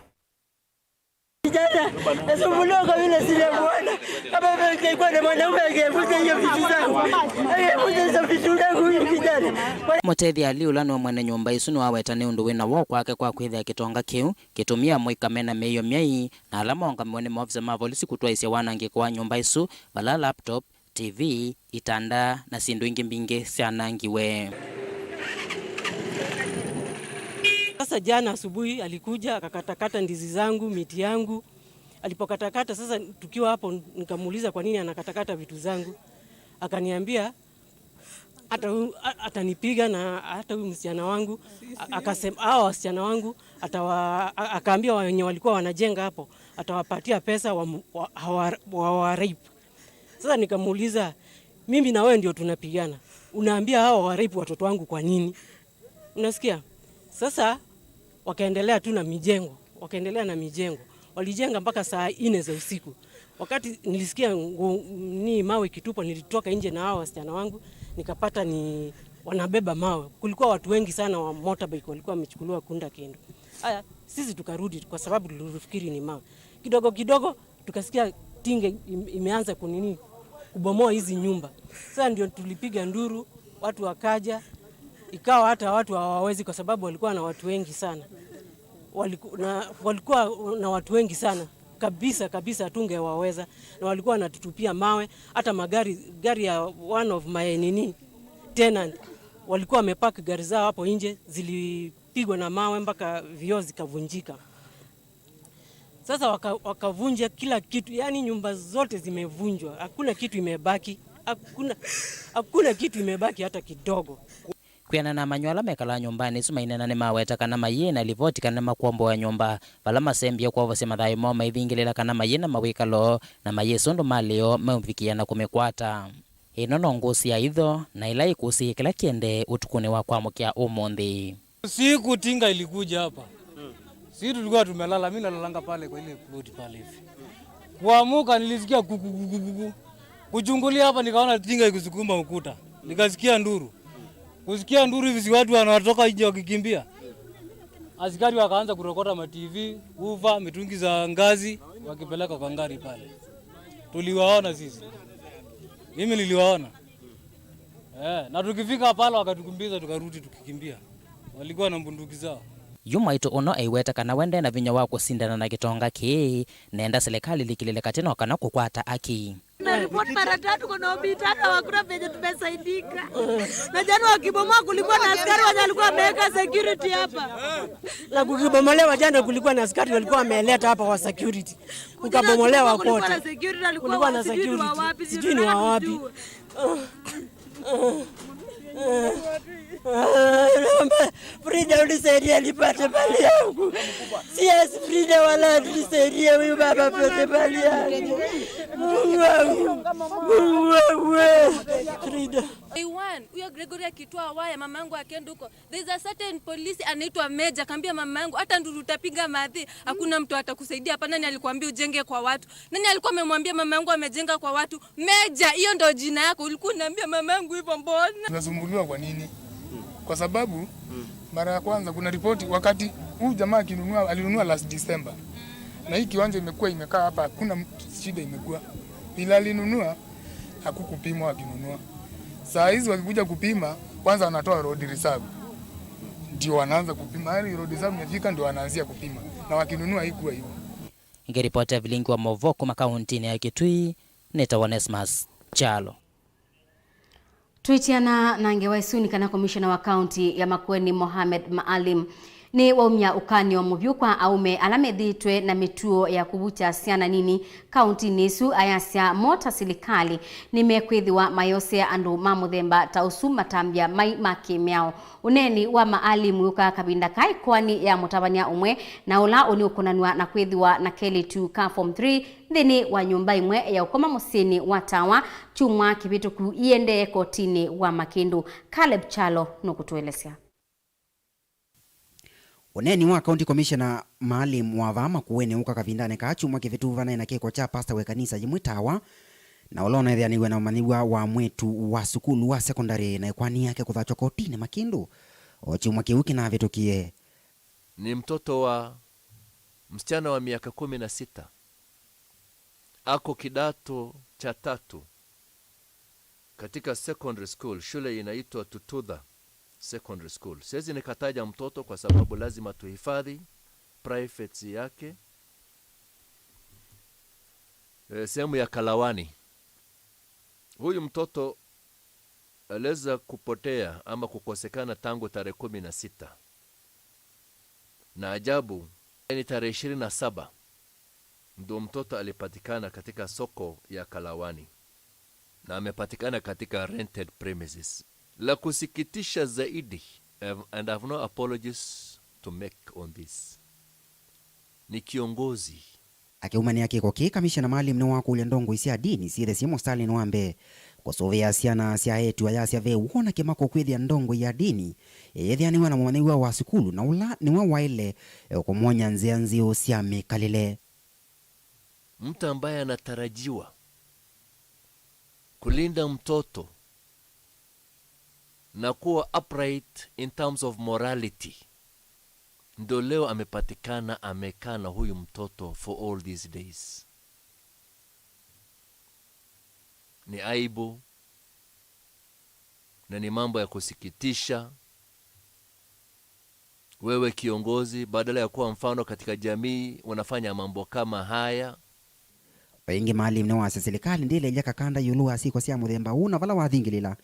Kijana, nasumbuliwa kwa vile sijamuona. Kama vile ningekuwa na mwanaume angevunja hiyo vitu zangu. Angevunja hizo vitu zangu huyu kijana. Mũtethi Ali ũla nĩwe mwene nyũmba ĩsu nĩwaweta nĩ ũndũ wĩ na woo kwake kwa kwĩthĩa kĩtonga kĩu kĩtũmĩa amũika mena mĩio myai, na ala maũngamiwe nĩ maovisa ma volisi kũtwaĩsya wanangĩko wa nyũmba ĩsu, vala laptop, T V, itanda na syĩndũ ingĩ mbingĩ syanangiwe. Sasa jana asubuhi alikuja akakatakata ndizi zangu, miti yangu. Alipokatakata, sasa tukiwa hapo nikamuuliza kwa nini anakatakata vitu zangu. Akaniambia hata huyu, a-, atanipiga na hata huyu msichana wangu. A-, akasema, hawa wasichana wangu atawa-, a-, akaambia wenye walikuwa wanajenga hapo atawapatia pesa wa, wa, wa, wa, wa rape. Sasa nikamuuliza, "Mimi na wewe ndio tunapigana. Unaambia hawa wa rape watoto wangu kwa nini?" Unasikia? Sasa wakaendelea tu na mijengo, wakaendelea na mijengo. Walijenga mpaka saa nne za usiku. Wakati nilisikia ngu-, ni mawe ikitupwa, nilitoka nje na hao wasichana wangu, nikapata ni wanabeba mawe. Kulikuwa watu wengi sana wa motorbike walikuwa wamechukuliwa kunda kendo. Haya, sisi tukarudi kwa sababu tulifikiri ni mawe. Kidogo kidogo tukasikia tinga im-, imeanza kunini, kubomoa hizi nyumba. Sasa ndio tulipiga nduru, watu wakaja, ikawa hata watu hawawezi kwa sababu walikuwa na watu wengi sana. Waliku-, na, walikuwa na watu wengi sana. Kabisa, kabisa, hatungewaweza. Na walikuwa wanatutupia mawe, hata magari, gari ya one of my nini, tenant, walikuwa wamepark gari zao hapo nje, zilipigwa na mawe mpaka vioo zikavunjika. Sasa waka-, wakavunja kila kitu, yaani nyumba zote zimevunjwa, hakuna kitu imebaki, hakuna, hakuna kitu imebaki hata kidogo. Kwĩanana na amanyĩw'a ala mekalaa nyũmbanĩ ĩsu maineena nĩmaweta kana mayĩĩ na livoti kana nĩmakwomboa nyũmba, vala masembie kwovosya mathayũ moo maivingĩlĩla kana mayĩĩ na mawĩkalo na mayĩsĩ ũndũ malĩ yoo meũvikĩa na kũmĩkwata. Ĩno no ngũsĩ ya itho na ĩla ĩkũsĩ kĩla kĩendee ũtukũnĩ wa kwamũkĩa ũmũnthĩ. Usiku tinga ilikuja hapa. Sisi tulikuwa tumelala, mimi nalalanga pale kwa ile plot pale hivi. Kuamuka nilisikia kuku, kuku, kuku. Kuchungulia hapa nikaona tinga ikisukuma ukuta. Nikasikia nduru. Kusikia nduru hivi, si watu wanatoka nje wakikimbia. Askari wakaanza kurokota ma T V, ufa, mitungi za ngazi, wakipeleka kwa ngari pale. Tuliwaona sisi. Mimi niliwaona. Eh, na tukifika pale wakatukimbiza, tukarudi tukikimbia. Walikuwa na bunduki zao. Yu mwaitũ ũno eiweta kana we nde na vinya wa kũsindana na kĩtonga kĩĩ, nenda silikalĩ ĩlikĩlĩle katĩ no kana kũkwata aki. Na report mara tatu, kuna ombi tatu, hakuna penye tumesaidika. Na jana wakibomoa kulikuwa na askari wenye walikuwa wameweka security hapa. Na kukibomolewa jana kulikuwa na askari walikuwa wameleta hapa wa security. Kukabomolewa kote. Kulikuwa na security, walikuwa wa security. Sijui ni wa wapi. Naomba Frida unisaidie nipate mali yangu. Siasi Frida wala nisaidie huyu baba apate mali yangu. Mungu wangu. Mungu wangu. Frida. Day one, huyo Gregory akitoa waya, mama yangu akienda huko. There's a certain police anaitwa Meja, akaambia mama yangu, "Hata nduru utapiga madhi, hakuna mtu atakusaidia hapa." Nani alikuambia ujenge kwa watu? Nani alikuwa amemwambia mama yangu amejenga kwa watu? Meja, hiyo ndo jina yako. Ulikuwa unaambia mama yangu hivyo mbona? Tunasumbuliwa kwa nini? Kwa sababu mara ya kwanza kuna ripoti wakati huyu jamaa akinunua, alinunua last December. Na hii kiwanja imekuwa imekaa hapa, hakuna mtu, shida imekuwa. Vile alinunua, hakukupimwa akinunua. Saa hizi wakikuja kupima, kwanza wanatoa road reserve. Ndio wanaanza kupima. Yaani road reserve imefika ndio wanaanzia kupima. Na wakinunua haikuwa hivyo. Ngĩripotera vilingi wa maũvoo kuma kauntinĩ ya Kitui, nĩtawa Onesmus Kyalo. Twĩtiana na ngewa ĩsu nĩ kana komishona wa kaunti ya Makueni Mohamed Maalim nĩ waumya ũkany'o mũvyũ kwa aũme ala methĩĩtwe na mĩtuo ya kũvukya syana nini kauntinĩ ĩsu, ayasya mo ta silikalĩ nĩmekwĩthĩwa mayosea andũ ma mũthemba ta ũsu matambya mai ma kĩmĩao. Ũneeni wa Maalim wĩũkaa kavinda ka ĩkoani ya mũtavany'a ũmwe na ũla ũnĩũkonanw'a na kwĩthĩwa na kelĩtu ka form three nthĩnĩ wa nyũmba ĩmwe ya ũkoma mũsyĩnĩ wa Tawa kyumwa kĩvĩtũku iendee kotinĩ wa Makĩndũ. Caleb Kyalo nũkũtũelesya. Ũneeni wa County Commissioner Maalim wa vaa Makueni ũka kavindanĩ kaa kyumwa kĩvĩtũku vanaĩ na kĩko kya pastor wa ĩkanisa yĩmwe Tawa, na ũla ũneethĩanĩw'e na ũmanyĩw'a wa mwĩĩtu wa sukulu wa sekondalĩ na ĩkoani yake kũthatw'a kotinĩ Makĩndũ o kyumwa kĩu kĩnavĩtũkie. Ni mtoto wa msichana wa miaka kumi na sita. Ako kidato cha tatu katika secondary school, shule inaitwa Tututha Secondary School. Siwezi nikataja mtoto kwa sababu lazima tuhifadhi privacy yake. Eh, sehemu ya Kalawani. Huyu mtoto aliweza kupotea ama kukosekana tangu tarehe kumi na sita. Na ajabu, ni tarehe ishirini na saba ndio mtoto alipatikana katika soko ya Kalawani. Na amepatikana katika rented premises. La kusikitisha zaidi, I've- and I have no apologies to make on this, ni kiongozi Akĩumanĩa kĩko kĩĩ, kamishena Maalim nĩwakũlya ndongoi sya ndini syĩthesye mũsitalĩnĩ wa mbee kũsũvĩa syana sya eĩtu ayasya ve w'o na kĩmako kwĩthĩa ndongoi ya ndini ĩyĩthĩanĩw'a na mũmanyĩw'a wa sukulu na ũla nĩwe waĩle kũmwony'a nzĩa nzeo sya mĩkalĩle. Mtu ambaye anatarajiwa kulinda mtoto na kuwa upright in terms of morality, ndo leo amepatikana amekaa na huyu mtoto for all these days. Ni aibu na ni mambo ya kusikitisha. Wewe kiongozi, badala ya kuwa mfano katika jamii, unafanya mambo kama haya. O ĩngĩ, Maalim nĩwasya silikalĩ ndĩlelya kakanda ĩũlũ wa syĩko sya mũthemba ũũ, na vala wathingĩlĩla,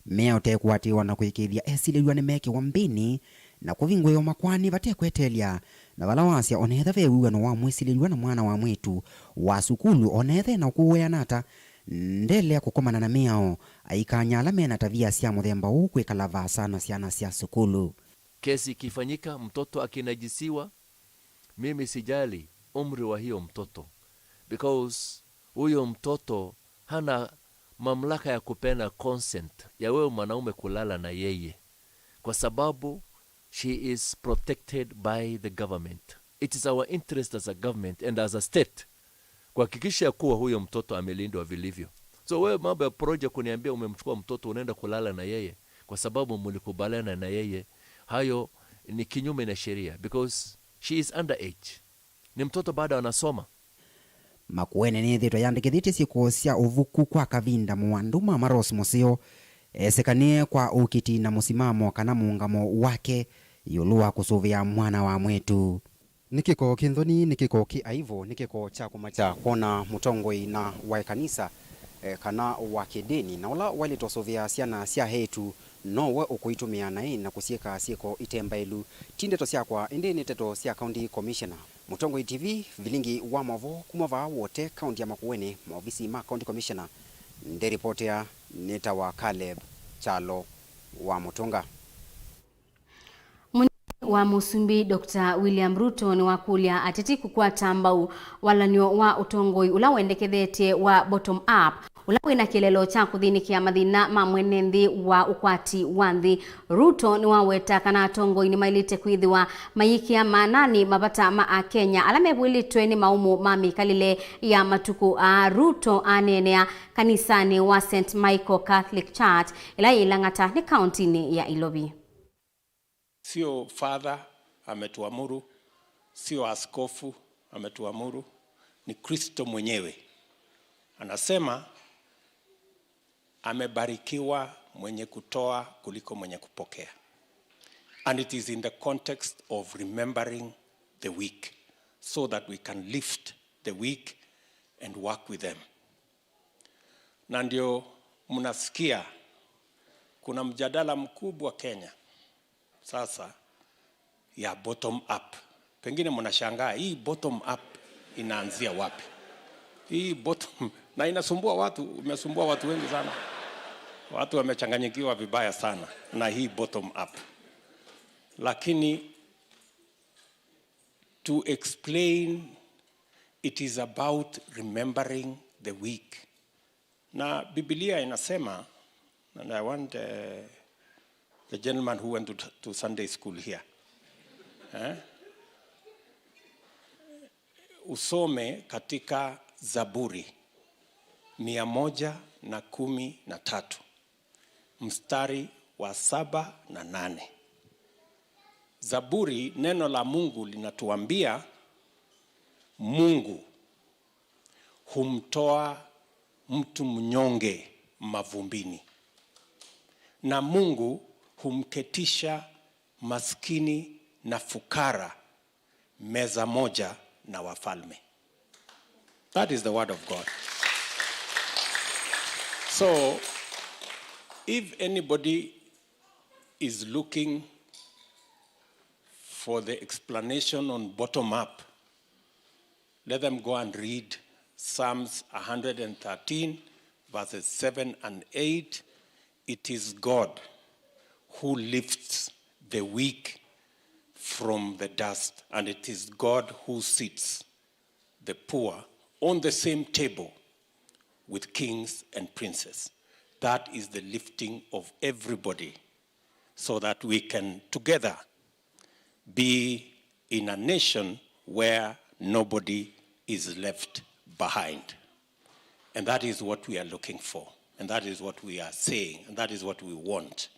mĩao tekũatĩĩwa na kũĩkĩĩthya esilĩlw'a nĩmekĩwa mbĩnĩ na kũvingũĩwa makoani vate kweteelya, na vala wasya o na ethĩwa ve wĩw'ano wa mwĩsilĩlw'a na mwana wa mwĩĩtu wa sukulu, o na ethĩwa na ũkũũ wĩana ata, ndelea kũkomana na mĩao aikany'a ala me na tavia sya mũthemba ũũ kwĩkala vaasa na syana sya sukulu. Kesi ikifanyika, mtoto akinajisiwa, mimi sijali umri wa hiyo mtoto, because huyo mtoto hana mamlaka ya kupeana consent ya wewe mwanaume kulala na yeye, kwa sababu she is protected by the government. It is our interest as a government and as a state kuhakikisha kuwa huyo mtoto amelindwa vilivyo. So wewe, mambo ya Poroja kuniambia umemchukua mtoto unaenda kulala na yeye kwa sababu mlikubaliana na yeye, hayo ni kinyume na sheria, because she is underage. Ni mtoto bado anasoma. Makueni nĩyĩthĩĩtwe yandĩkĩthĩtye syĩko sya ũvuku kwa kavinda. Mũandũ Mama Rose Mũseo esĩkanĩe kwa ũkiti na mũsimamo kana mũũngamo wake ĩũlũ wa kũsũvĩa mwana wa mwĩĩtu. Nĩ kĩko kĩ nthoni, nĩ kĩko kĩ aivu, nĩ kĩko kya kũmakya kwona mũtongoi na wa ĩkanisa, eh, kana wa kĩndĩni, na ũla waĩlĩte ũsũvĩa syana sya eĩtu, nowe ũkũitũmĩa naĩ na kũsyĩka syĩko ite mbaĩlu. Ti ndeto syakwa, ĩndĩ nĩ ndeto sya County Commissioner. Mũtongoi T V, vilingi wa maũvoo kuma vaa Wote, kaunti ya Makueni, maovisi ma County Commissioner. Ndĩripotea nĩtawa Caleb Kyalo. wa Mũtũnga. Mũnini wa Mũsumbĩ Doctor William Ruto nĩwakũlya ateti kũkwata mbau walany'o wa ũtongoi ũla wendekethetye wa bottom up, ũla wĩna kĩeleelo kya kũthĩnĩkĩa mathĩna ma mwene nthĩ wa ũkwati wa nthĩ. Ruto nĩwaweta kana atongoi nĩmaĩlĩte kwĩthĩwa mayĩkĩa maananĩ mavata ma Akenya ala mevw'ĩlĩtwe nĩ maũmũ ma mĩkalĩle ya matukũ aa. Ruto aneenea kanisanĩ wa Saint Michael Catholic Church ĩla yĩ Lang'ata nĩ kaũntĩnĩ ya Ilovi. Sio father ametuamuru, sio askofu ametuamuru, ni Kristo mwenyewe. Anasema, "Amebarikiwa mwenye kutoa kuliko mwenye kupokea." And it is in the context of remembering the weak, so that we can lift the weak and work with them. Na ndio mnasikia kuna mjadala mkubwa Kenya sasa ya bottom up. Pengine mnashangaa, hii bottom up inaanzia wapi? Hii bottom, na inasumbua watu, imesumbua watu wengi sana. Watu wamechanganyikiwa vibaya sana na hii bottom up. Lakini to explain, it is about remembering the weak. Na Biblia inasema, and I want, uh, the gentleman who went to, to Sunday school here, eh? Usome katika Zaburi mia moja na kumi na tatu, mstari wa saba na nane. Zaburi, neno la Mungu linatuambia, Mungu humtoa mtu mnyonge mavumbini, na Mungu humketisha maskini na fukara meza moja na wafalme. That is the word of God. So, if anybody is looking for the explanation on bottom up, let them go and read Psalms a hundred and thirteen, verses seven and eight. It is God who lifts the weak from the dust, and it is God who sits the poor on the same table with kings and princes. That is the lifting of everybody, so that we can together be in a nation where nobody is left behind. And that is what we are looking for. And that is what we are saying. And that is what we want.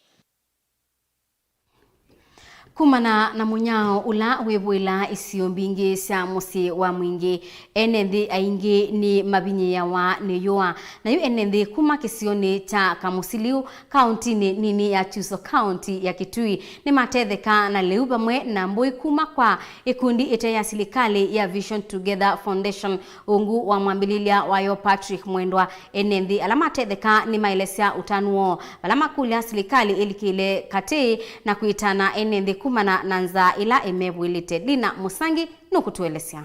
Kumana na mũnyao ũla wĩvũĩla isio mbingĩ sya mũsyĩ wa mwingĩ, ene nthĩ aingĩ nĩ mavinyĩĩawa nĩ yũa. Na yu ene nthĩ kuma kĩsionĩ kya Kamũsiliu, kaũntĩnĩ nini ya Kyuso, kaũntĩ ya Kitui, nĩmatetheka na lĩu vamwe na mbũi kuma kwa ĩkundi ĩte ya silikalĩ ya Vision Together Foundation, ungu wa mwambĩlĩlya wayo Patrick Mwendwa. Ene nthĩ ala matetheka nĩmaelesya ũtanu woo, vala makũlya silikalĩ ĩlikĩle katĩ na kwĩtana ene nthĩ kumana na nzaa ĩla ĩmevw'ĩlĩte. Dina Mũsangi nũkũtũelesya.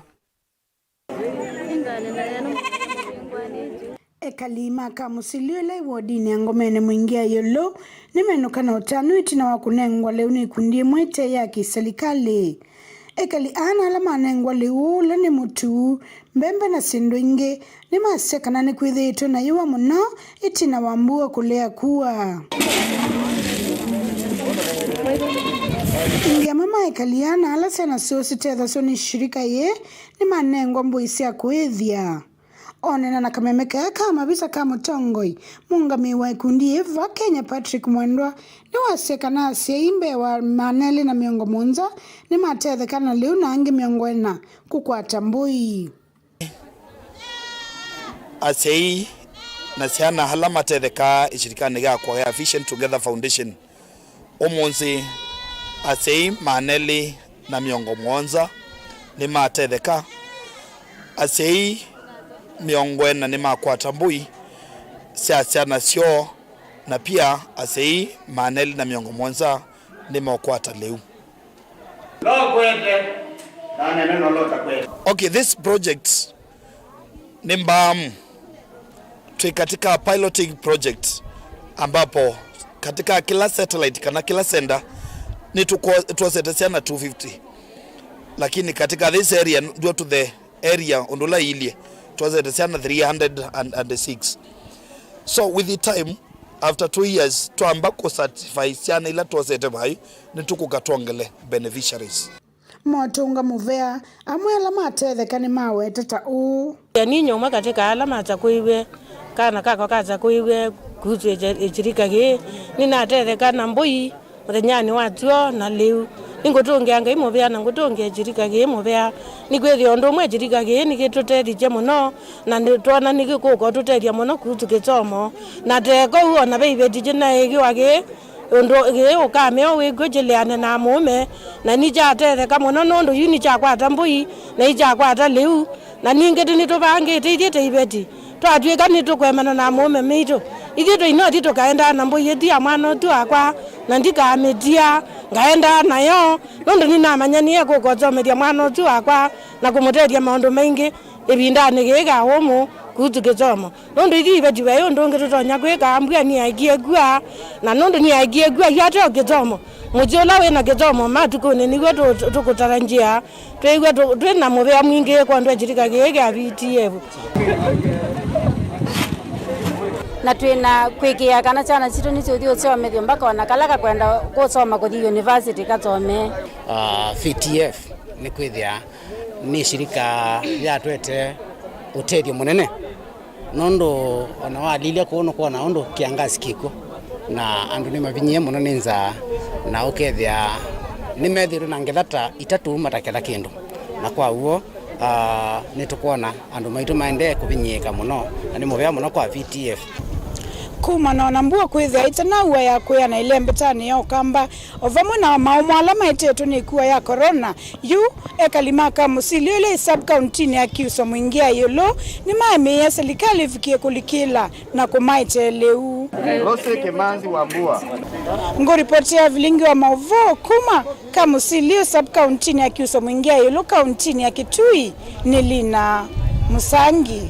Ekali ma Kamũsiliu ĩla ĩ wodinĩ ya Ngomene Mwingĩ ya ĩũlũ nĩmenũka na ũtanu ĩtina wa kũnengwa lĩu nĩ ikundi ĩmwe ĩte ya kĩsilikalĩ. Ekali ana ala manengwa lĩu ũũ ũla nĩ mũtu, mbembe na syĩndũ ingĩ nĩmasya kana nĩkwĩthĩĩtwe na yũa mũno ĩtina wa mbua kũlea kua. Ĩngĩ amwe ma ekali ana ala syana syoo sitethasw'a nĩ shirika yĩĩ nĩmanengwa mbũi sya kũĩthya. Oneena na kameme kaa ka mavisa ka mũtongoi, mũũngamĩi wa ĩkundi yĩĩ va Kenya Patrick Mwendwa nĩwasya kana asyai mbee wa maana elĩ na mĩongo mũonza nĩmatetheka na lĩu na angĩ mĩongo ĩna kũkwata mbũi. Asyai na syana ala matethekaa ĩshirikanĩ yakwa ya Vision Together Foundation, ũmũnthĩ asyai maana elĩ na mĩongo mũonza nĩmatetheka, asyai mĩongo ĩna nĩmakwata mbũi sya syana syoo, na pia asyai maana elĩ na mĩongo mũonza nĩmeũkwata lĩu. Ndokwete, ndanene nolota kwete. Okay, this project ni mbaamu. Twi katika piloting project ambapo Katika kila satellite kana kila center, nĩ tũko-, twosete syana two fifty. Lakini katika this area, due to the area ũndũ ũla iilyĩ, twosete syana three hundred and six. So with the time, after two years, twamba kũ certify syana ila twosete vai, nĩ tũkũka twongele beneficiaries. Motũnga mũvea, amwe ala matetheka nĩmaweta ta ũũ. Ninyie ũmwe katĩ ka ala makyakũiw'e, kana kakwa kakyakũiw'e kuhusu ĩkyirika kĩĩ, nĩnatetheka na mbũi mũthenyanĩ wa tw'o na lĩu. Nĩngũtũngĩa Ngai mũvea na ngũtũngĩa ĩkyirika kĩĩ mũvea, nĩkwĩthĩa ũndũ ũmwe ĩkyirika kĩĩ nĩkĩtũtethikye mũno, na nĩtwona nĩkĩkũka ũtũtethya mũno kuhusu kĩsomo. Na te kũu, o na ve iveti kĩna ĩkĩwa kĩĩ, ũndũ kĩĩ ũkamea wĩkw'e kĩleane na mũũme, na nĩkyatetheka mũno nũndũ yu nĩkyakwata mbũi, na ikyakwata lĩu, na ningĩ nĩtũvangĩte ithyĩ ta iveti. Twatw'ĩka nĩtũkwemana na mũũme maitũ, ithyĩ tũinothi tũkaendaa na mbũi ĩthi ya mwana ũsu wakwa, na ndikamĩtia, ngaendaa nayo, nũndũ nĩnamanya nĩekũka ũsomethya mwana ũsu wakwa na kũmũtethya maũndũ maingĩ ĩvindanĩ yĩĩ ya ũmũ kuhusu kĩsomo. Nũndũ ithyĩ iveti ve ũndũ ũngĩ tũtonya kwĩka, mbua nĩyaekie kw'a, na nũndũ nĩyaekie kw'a, yu ateo kĩsomo. Mũsyĩ ũla wĩ na kĩsomo matukũnĩ nĩw'o tũ-, tũkũtara nzĩa. Twĩw'a tũ-, twĩ na mũvea mwingĩ kwondũ wa kĩlika kĩĩ kya V T F. Na twĩ na kwĩkĩĩa kana syana sitũ nĩsyũthi ũsomethyo mpaka ona kala kakwenda kũsoma kũthi university kasome. Ah, V T F nĩ kwĩthĩa nĩ shirika yatwete ũtethyo mũnene, nũndũ ona walilya kũu nũkwona ũndũ kĩangasi kĩkw'o, na andũ nĩmavinyĩe mũno nĩ nzaa, na ũkethĩa nĩmethĩĩtwe na ngetha ta itatũ mataketha kĩndũ. Na kwa w'o, ah, nĩtũkwona andũ maitũ maendee kũvinyĩĩka mũno, na nĩ mũvea mũno kwa V T F. Kumana na mbua kwĩthĩa ĩtanaua ya kwĩana ĩlembetanĩ ya Ũkamba, o vamwe na maũmũ ala maetetwe nĩ ĩkua ya corona, yu ekali ma Kamusilyo ĩla ĩ sub-kauntinĩ ya Kyuswa Mwingĩa ĩũlũ nĩmaemĩie silikalĩ ĩvikĩe kũlikĩla na kũmaetee lĩu. Rose Kimanzi wa Mbua. Ngũripoti ya vilingi wa maũvoo kuma Kamusilyo sub-kauntinĩ ya Kyuswa Mwingĩa ĩũlũ kauntinĩ ya Kitui nĩ Lina Musangi.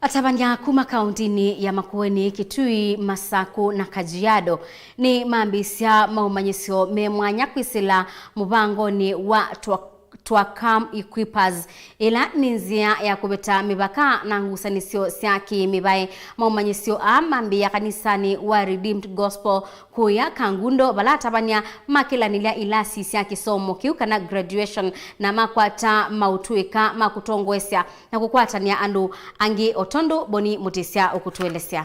Atavany'a kuma kauntinĩ ya Makueni, Kitui, Masaku na Kajiado nĩmambĩĩsya maũmanyĩsyo me mwanya kwĩsĩla mũvangonĩ wa Twa-, Twakam Equippers, ĩla nĩ nzĩa ya kũveta mĩvaka na ngusanĩsyo sya kĩ-mĩvaĩ. Maũmanyĩsyo aa mambĩĩa kanisanĩ wa Redeemed Gospel kũya Kangundo, vala atavany'a makĩlanĩlya ilasi sya kĩsomo kĩu kana graduation, na makwata maũtũĩka ma kũtongoesya na kũkwatanĩa andũ angĩ, o tondũ Boni Mũtĩsya ũkũtũelesya.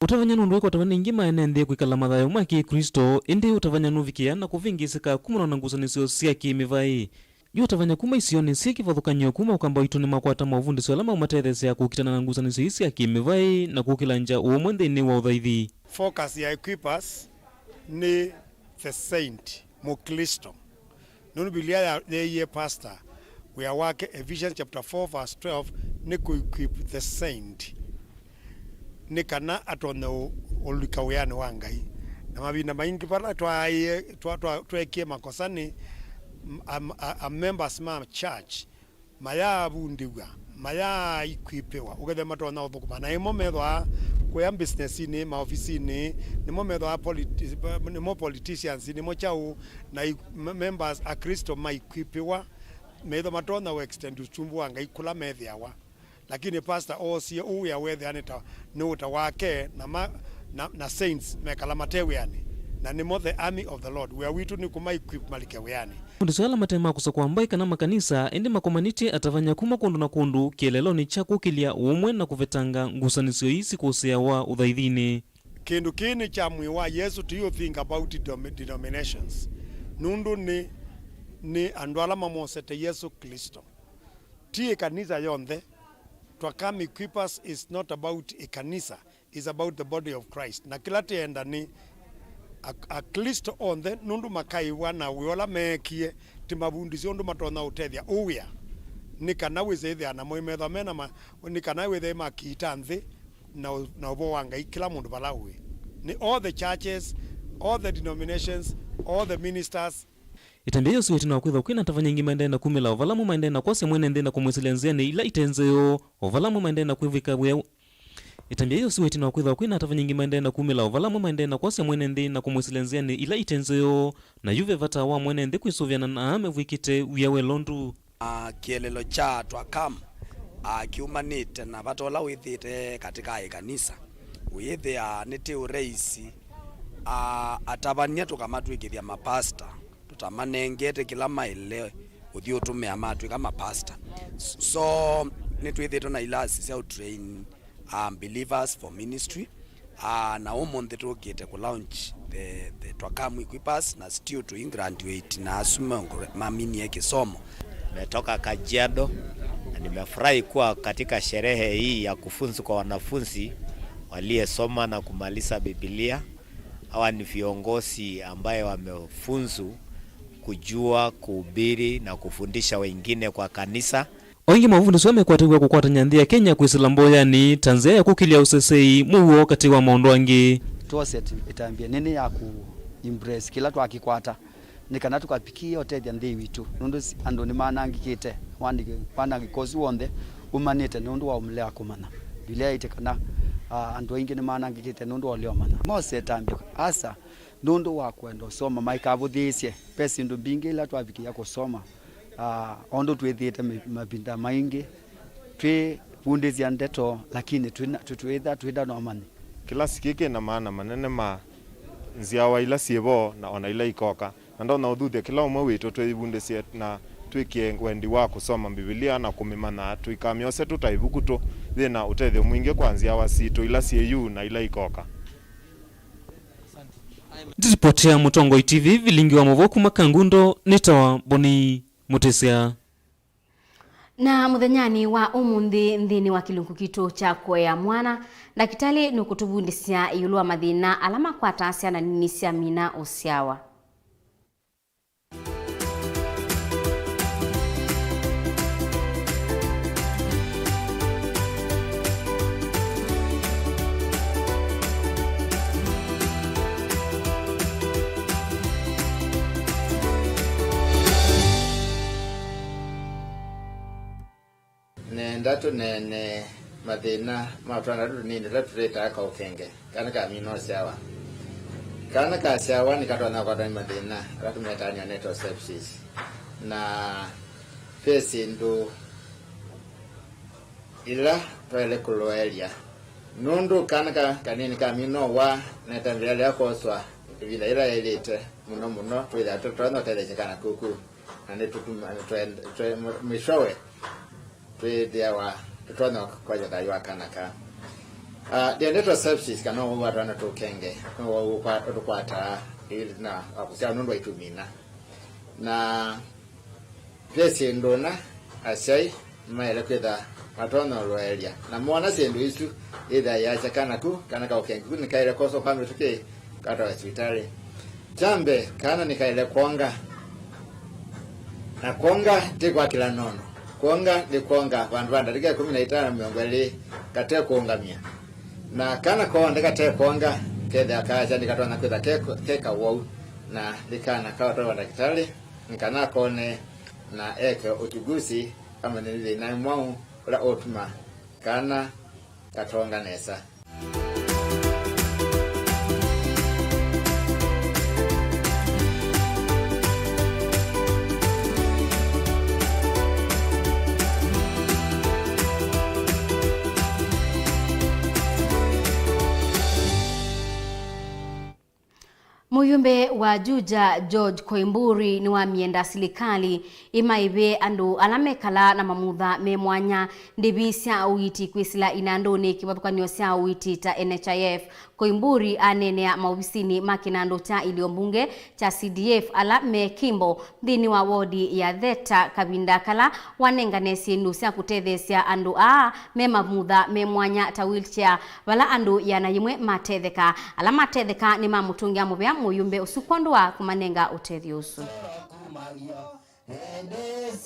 Ũtavany'a nũndũ ĩkwataw'a nĩ aingĩ maenenthĩe kwĩkala mathayũ ma Kĩklĩsto, ĩndĩ ũtavany'a nũvikĩaa na kũvĩngĩĩsĩka kumana na ngusanĩsyo sya kĩ-mĩvaĩ. Yu ũtavany'a kuma isionĩ syĩ kĩvathũkany'o kuma Ũkamba waitũ nĩmakwata maũvundĩsyo ala maũmatetheesya kũkitana na ngusanĩsyo ii sya kĩ-mĩvaĩ na kũkĩlangya ũũmwe nthĩnĩ wa ũthaithi. Focus ya Equippers nĩ the saint, Mũklĩsto. Nũndũ Biblia ya-, yeeie pastor, wĩa wake, Ephesians chapter four verse twelve, nĩ kũ-equip the saint, nĩ kana atonye ũ-, ũlika wĩanĩ wa Ngai. Na mavinda maingĩ vala twaaĩe, twa-, twa-, tweekie makosa nĩ, m-, a, a, a members ma church mayaavundĩw'a, mayaaequipĩwa, ũkethĩa matonya ũthũkũma. Na ĩmo methwaa kũya businessinĩ, maofisinĩ, nĩmo methwaa politi-, nĩmo politicians, nĩmo kyaũ, na i-, me-, members a Klĩsto maequipĩwa, methwa matonya ũextend ũsumbĩ wa Ngai kũla methĩawa. Lakini pastor oosie ũũ wĩa wethĩa nĩ ta, nĩ ũta wake, na ma, na, na saints mekala mate wĩanĩ, na nĩmo the army of the Lord. Wĩa witũ nĩ kũma equip malike wĩanĩ. Mafundĩsyo ala mate ma kũsakũa mbaĩ kana makanisa, ĩndĩ makomanĩtye atavany'a kuma kũndũ na kũndũ kĩeleelonĩ kya kũkĩlya ũũmwe na kũvetanga ngusanĩsyo ii sikũsĩawa ũthaithinĩ. Kĩndũ kĩĩ nĩ kya mwĩĩ wa Yesũ, do you think about denomi-, denominations? Nũndũ nĩ, nĩ andũ ala mamwosete Yesũ Klĩsto. Ti ĩkanisa yonthe. Twakam Equippers is not about ĩkanisa, is about the body of Christ. Na kĩla tĩenda nĩ a-, Aklĩsto onthe, nũndũ makaĩwa na wĩa ũla meekie, tĩmavundĩsye ũndũ matonya ũtethya ũũ wĩa, nĩ kana wĩse ĩthĩa namo imethwa mena ma-, nĩ kana wĩthĩe makiita nthĩ na ũ-, na ũvoo wa Ngai kĩla mũndũ vala ũĩ. Nĩ all the churches, all the denominations, all the ministers, Ĩtambya yĩu ĩtina wa kwĩthwa kwĩna atavany'a aingĩ maendee na kumĩla, o vala amwe maendee na kwasya mwene nthĩ na kũmwĩsĩlya nzĩanĩ ila ite nzeo, o vala amwe maendee na kwĩvw'ĩka wĩa. Ĩtambya yĩĩ yosiwe ĩtina wa kwĩthĩwa kwĩna atavany'a aingĩ maendee na kumĩla, o vala amwe maendee na kwasya mwene nthĩ na kũmwĩsĩla nzĩanĩ ila ite nzeo, na yu ve vata wa mwene nthĩ kwĩsũvĩana na aa mevw'ĩkĩte wĩa wa ĩlondu. Ah, kĩeleelo kya Twakam, ah, kyumanĩte na vata ũla wĩthĩĩte katĩ ka ĩkanisa. Ũyĩthĩa nĩtĩ ũraisi, ah, atavany'a tũkamatw'ĩkĩthya mapasta, tũtamanengete kĩla maĩle ũthi ũtũmĩa matw'ĩka mapasta. So, nĩtwĩthĩĩtwe na ilasi sya ũtrain um, believers for ministry. Uh, na ũmũnthĩ tũkĩte kũ launch the, the Twakam Equippers na still tũi graduate na asu mongre- maminie kĩsomo. Nimetoka Kajiado na nimefurahi kuwa katika sherehe hii ya kufuzu kwa wanafunzi waliyesoma na kumaliza Biblia. Hawa ni viongozi ambaye wamefuzu kujua kuhubiri na kufundisha wengine kwa kanisa. O ĩngĩ, mavundĩsyo aa mekwatĩw'a kũkwatany'a nthĩ ya Kenya kwĩsĩla mboyanĩ ta nzĩa ya kũkĩlya ũsesei mũuo katĩ wa maũndũ angĩ. Twose ĩtambya nene ya kũ embrace kĩla twakĩkwata nĩ kana tũkapikie ũtethya nthĩ witũ, nũndũ si- andũ nĩmanangĩkĩte. Wanangĩko ũsu w'onthe umanĩte nũndũ wa ũmũlea kũmanya. Biblia yaĩtye kana, ah, andũ aingĩ nĩmanangĩkĩte nũndũ wa ũlea ũmanya. Mose ĩtambya asa nũndũ wa kwenda ũsoma maikavũthĩĩsye. Ve syĩndũ mbingĩ ila twavikĩa kũsoma, ah, o ũndũ twĩthĩĩte mĩ- mavinda maingĩ twĩvundĩsya ndeto, lakini twĩna- tũtwĩtha twĩndanomanĩ. Kĩlasi kĩĩ kĩ na maana manene ma nzyawa ila syĩ vo na o na ila ikoka, na ndonya ũthuthya kĩla ũmwe witũ twĩvundĩsye na twĩkĩe wendi wa kũsoma Mbivilia na kũmĩmanya, tũikamyose tũ ta ĩvuku tũ yĩ na ũtethyo mwingĩ kwa nzyawa sitũ ila syĩ yu na ila ikoka. Ndisipoti ya Mũtongoi T V, vilingi wa maũvoo kuma Kangundo, nĩtawa Boni Mũtĩsya. Na mũthenyanĩ wa ũmũnthĩ nthĩnĩ wa kĩlungu kitũ kya kũea mwana, ndakĩtalĩ nũkũtũvundĩsya ĩũlũ wa mathĩna ala makwataa syana nini syamina ũsyawa. Nenda tũneene mathĩna ma twana tũtũ tũnini tũla tũtĩtaa kaũkenge, kana kamina ũsyawa. Kana kasyawa nĩkatonya kwatwa nĩ mathĩna ala tũmetaa neonatal sepsis. Na ve syĩndũ ila twaĩle kũloelya, nũndũ kana ka kanini kamina ũwa, na ĩtambya yĩla koswa ĩvinda yĩla yaĩlĩte mũno mũno, twĩthĩa tũtonya ũtetheesya kana kũu kũu. Na nĩtũtuma- twe- twe- mwishowe twĩthĩawa tũtonya kwasya thayũ wa kana kaa. Ah, the neonatal sepsis kana ũwau wa twana tũkenge nĩw'o ũkwa- ũtũkwataa ĩtina wa kũsyawa nũndũ wa itumi ina. Na ve syĩndũ na asyai maĩle kwĩtha matonya ũloelya, na moona syĩndũ isu, yĩthĩa yasya kana ku kana kaũkenge ku nĩkaĩle koswa kwa mĩtũkĩ, katwawe sivitalĩ. Kya mbee, kana nĩkaĩle kwonga. Na kwonga ti kwa kĩla nono. Kwonga nĩ kwonga vandũ va ndatĩka ĩkũmi na itano, mĩongo ĩlĩ kate kũũngamya. Na kana koonde kate kwonga, kethĩa kaasya nĩkatonya kwĩtha ke- ke kawau, na nĩ kana kaũtwawa ndakĩtalĩ nĩ kana akone na eke uchunguzi amanye nĩ thĩna mwaũ ũla ũtuma kana katonga nesa. Mũyumbe wa Juja, George Koimburi, nĩwamyenda silikalĩ ĩmaĩve andũ ala mekalaa na mamutha me mwanya ndĩvi sya ũiiti kwĩsĩla inandũnĩ kĩvathũkany'o sya ũiiti ta N H I F. Koimburi aneenea maovisinĩ ma kĩnandũ kya ilio mbunge kya C D F ala me Kimbo nthĩnĩ wa wodi ya Theta kavinda kala wanengane syĩndũ sya kũtetheesya andũ aa me mamutha me mwanya ta wheelchair, vala andũ ĩana yĩmwe matetheka. Ala matetheka nĩmamũtũngĩa mũvea mũyumbe ũsu kwondũ wa kũmanenga ũtethyo ũsu.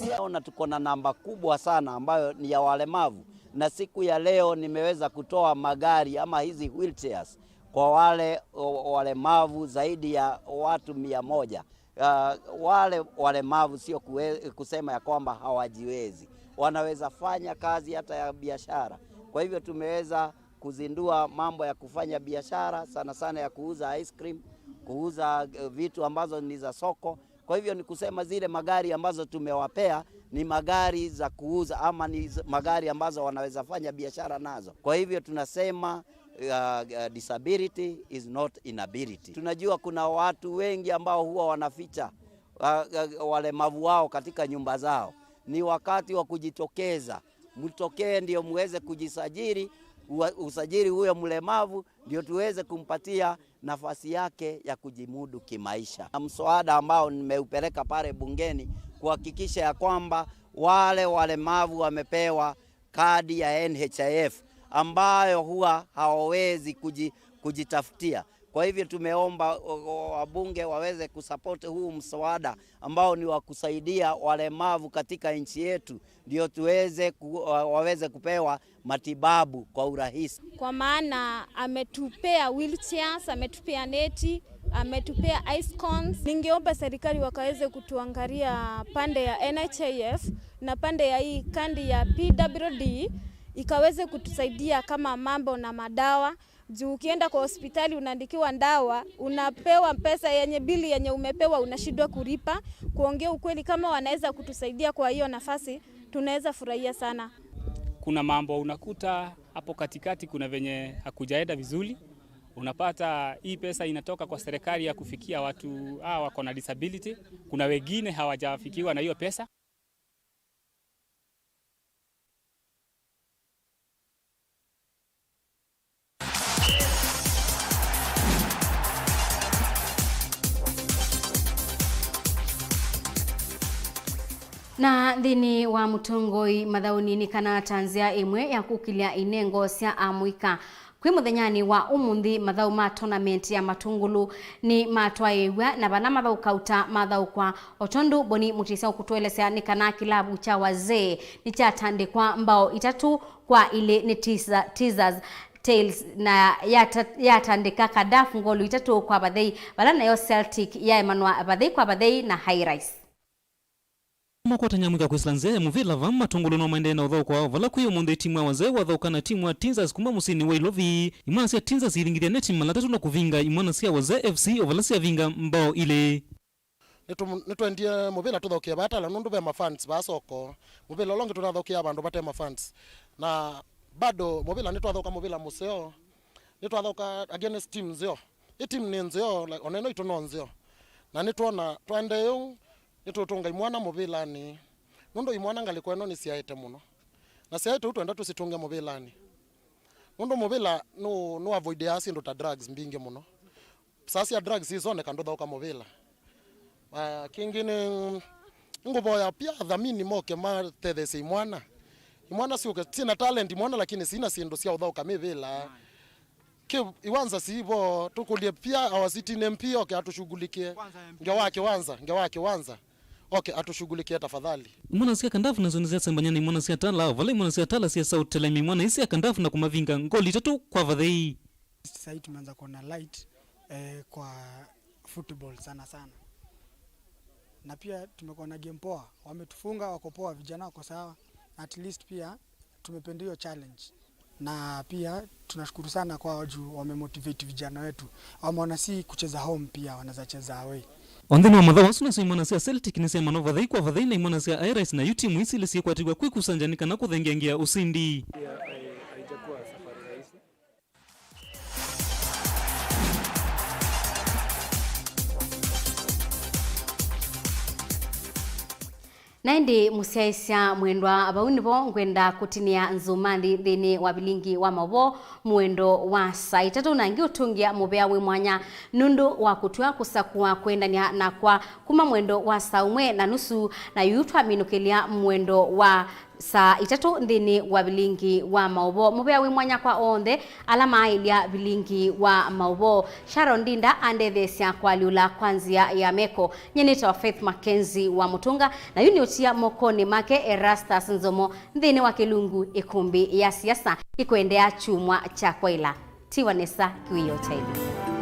Naona tuko na namba kubwa sana ambayo ni ya walemavu, na siku ya leo nimeweza kutoa magari ama hizi wheelchairs kwa wale o- walemavu zaidi ya watu mia moja. Ah, wale walemavu sio kue- kusema ya kwamba hawajiwezi, wanaweza fanya kazi hata ya biashara. Kwa hivyo tumeweza kuzindua mambo ya kufanya biashara, sana sana ya kuuza ice cream, kuuza, eh, vitu ambazo ni za soko. Kwa hivyo ni kusema zile magari ambazo tumewapea ni magari za kuuza ama ni z-, magari ambazo wanaweza fanya biashara nazo. Kwa hivyo tunasema, uh, uh, disability is not inability. Tunajua kuna watu wengi ambao huwa wanaficha, uh, uh, walemavu wao katika nyumba zao. Ni wakati wa kujitokeza. Mtokee ndio muweze kujisajili, ua-, usajili huyo mlemavu ndio tuweze kumpatia nafasi yake ya kujimudu kimaisha. Na mswada ambao nimeupeleka pale bungeni kuhakikisha ya kwamba wale walemavu wamepewa kadi ya N H I F ambayo huwa hawawezi kuji-, kujitafutia. Kwa hivyo tumeomba, o, o, wabunge waweze kusupport huu mswada ambao ni wa kusaidia walemavu katika nchi yetu, ndio tuweze ku-, wa-, waweze kupewa matibabu kwa urahisi. Kwa maana ametupea wheelchairs, ametupea neti, ametupea ice cones. Ningeomba serikali wakaweze kutuangalia pande ya N H I F na pande ya hii kandi ya P W D ikaweze kutusaidia kama mambo na madawa. Juu ukienda kwa hospitali unaandikiwa dawa, unapewa pesa yenye, bili yenye umepewa unashindwa kulipa. Kuongea ukweli, kama wanaweza kutusaidia kwa hiyo nafasi, tunaweza furahia sana. Kuna mambo unakuta hapo katikati, kuna venye hakujaenda vizuri. Unapata hii pesa inatoka kwa serikali ya kufikia watu hawa wako na disability. Kuna wengine hawajafikiwa na hiyo pesa. Na nthĩnĩ wa mũtongoi mathaũnĩ nĩ kana ta nzĩa ĩmwe ya kũkĩlya inengo sya amũika. Kwĩ mũthenyanĩ wa ũmũnthĩ, mathaũ ma tournament ya matũngũlũ nĩ matwaĩĩw'a na vala mathaũ kauta mathaũkwa. O tondũ Boni Mũtĩsya ũkũtũelesya nĩ kana kĩlavu kya Wazee nĩkyatandĩkwa mbao itatũ kwa ilĩ nĩ Tiza-, Teasers Tails na yata-, yatandĩka Kadaf ngolu itatũ kwa vathei, vala nayo Celtic yaemanwa vathei kwa vathei na High Rise. Makwatany'a mwĩka kwĩsĩla nzĩa ya mũvĩla va matũngũlũ no maendee na ũthaũko wao, vala kwĩ ũmũnthĩ timu ya Wazee wathaũka na timu ya Teasers kuma mũsyĩnĩ wa Ilovi. Imwana sya Teasers ilingithya neti mala atatũ na kũvinga imwana sya Wazee F C o vala syavinga mbao ilĩ. Nĩtũ-, nĩtwendie mũvĩla tũthaũkĩe vaa Tala nũndũ ve mafans vaa soko. Mũvĩla ũla ũngĩ tũtathaũkĩaa vandũ vate mafans. Na bado mũvĩla nĩtwathaũka mũvĩla mũseo. Nĩtwathaũka against team nzeo. Ĩ team nĩ nzeo, like, ona ĩno itũ no nzeo. Na nĩtwona twaendee ũu, nĩtũũtũnga imwana mũvĩlanĩ. Nũndũ imwana ngalĩko ĩno nĩsyaĩte mũno. Na syaĩte ũu twenda tũsitũnge mũvĩlanĩ. Nũndũ mũvĩla nũ-, nũavoideaa syĩndũ ta drugs mbingĩ mũno. Saa sya drugs isoneka ndũthaũka mũvĩla. Ah, kĩngĩ nĩ, nĩngũvoya pia athamini moke matetheesye imwana. Imwana syũke, syĩna talent imwana, lakini sina syĩndũ sya ũthaũka mĩvĩla. Kĩ iwanza siivo, tũkũlye pia our sitting M P oke atushughulikie. Ngewa kiwanza, ngewa kiwanza. Oke atushughulikie tafadhali. Imwana sya Kadaf nasyo nĩsyasembany'a na imwana sya Tala, vala imwana sya Tala syesa ũtelemya imwana ii sya Kadaf na kũmavinga ngoli itatũ kwa vathei. Sahii tumeanza kuona light, eh, kwa football sana sana. Na pia tumekuwa na game poa. Wametufunga, wako poa, vijana wako sawa. At least pia tumependa hiyo challenge. Na pia tunashukuru sana kwao juu wamemotivate vijana wetu. Wameona si kucheza home pia, wanaweza cheza away. O nthĩnĩ wa mathaũ asu nasyo imwana sya Celtic nĩsyaemanwa vathei kwa vathei na imwana sya High Rise, na yu timu ii syĩlĩ syĩkwatĩw'a kwĩkusangya nĩ kana kũthengeangĩa ũsindi. Pia, eh, haijakuwa safari rahisi. Na ĩndĩ mũsyaĩĩsya mwendwa, vau nĩvo ngwenda kũtinĩa nzũmanthi nthĩnĩ wa vilingi wa maũvoo mũendo wa saa itatũ, na ngĩũtũngĩa mũvea wĩ mwanya nũndũ wa kũtw'a kũsakũa kwĩandanĩa nakwa kuma mwendo wa saa ũmwe na nusu, na yu twaminũkĩlya mwendo wa saa itatũ nthĩnĩ wa vilingi wa maũvoo. Mũvea wĩ mwanya kwa onthe ala maaĩlya vilingi wa maũvoo. Sharon Ndinda andetheesya kũalyũla kwa nzĩa ya meko. Nyie nĩtawa Faith Mackenzie wa Mũtũnga, na yu nĩũtia mokonĩ make Erastus Nzomo nthĩnĩ wa kĩlungu ĩkũmbĩ ya siasa kĩkũendeea kyumwa kya kwaĩla. Tiwa nesa kĩwĩoo kya ĩlĩ.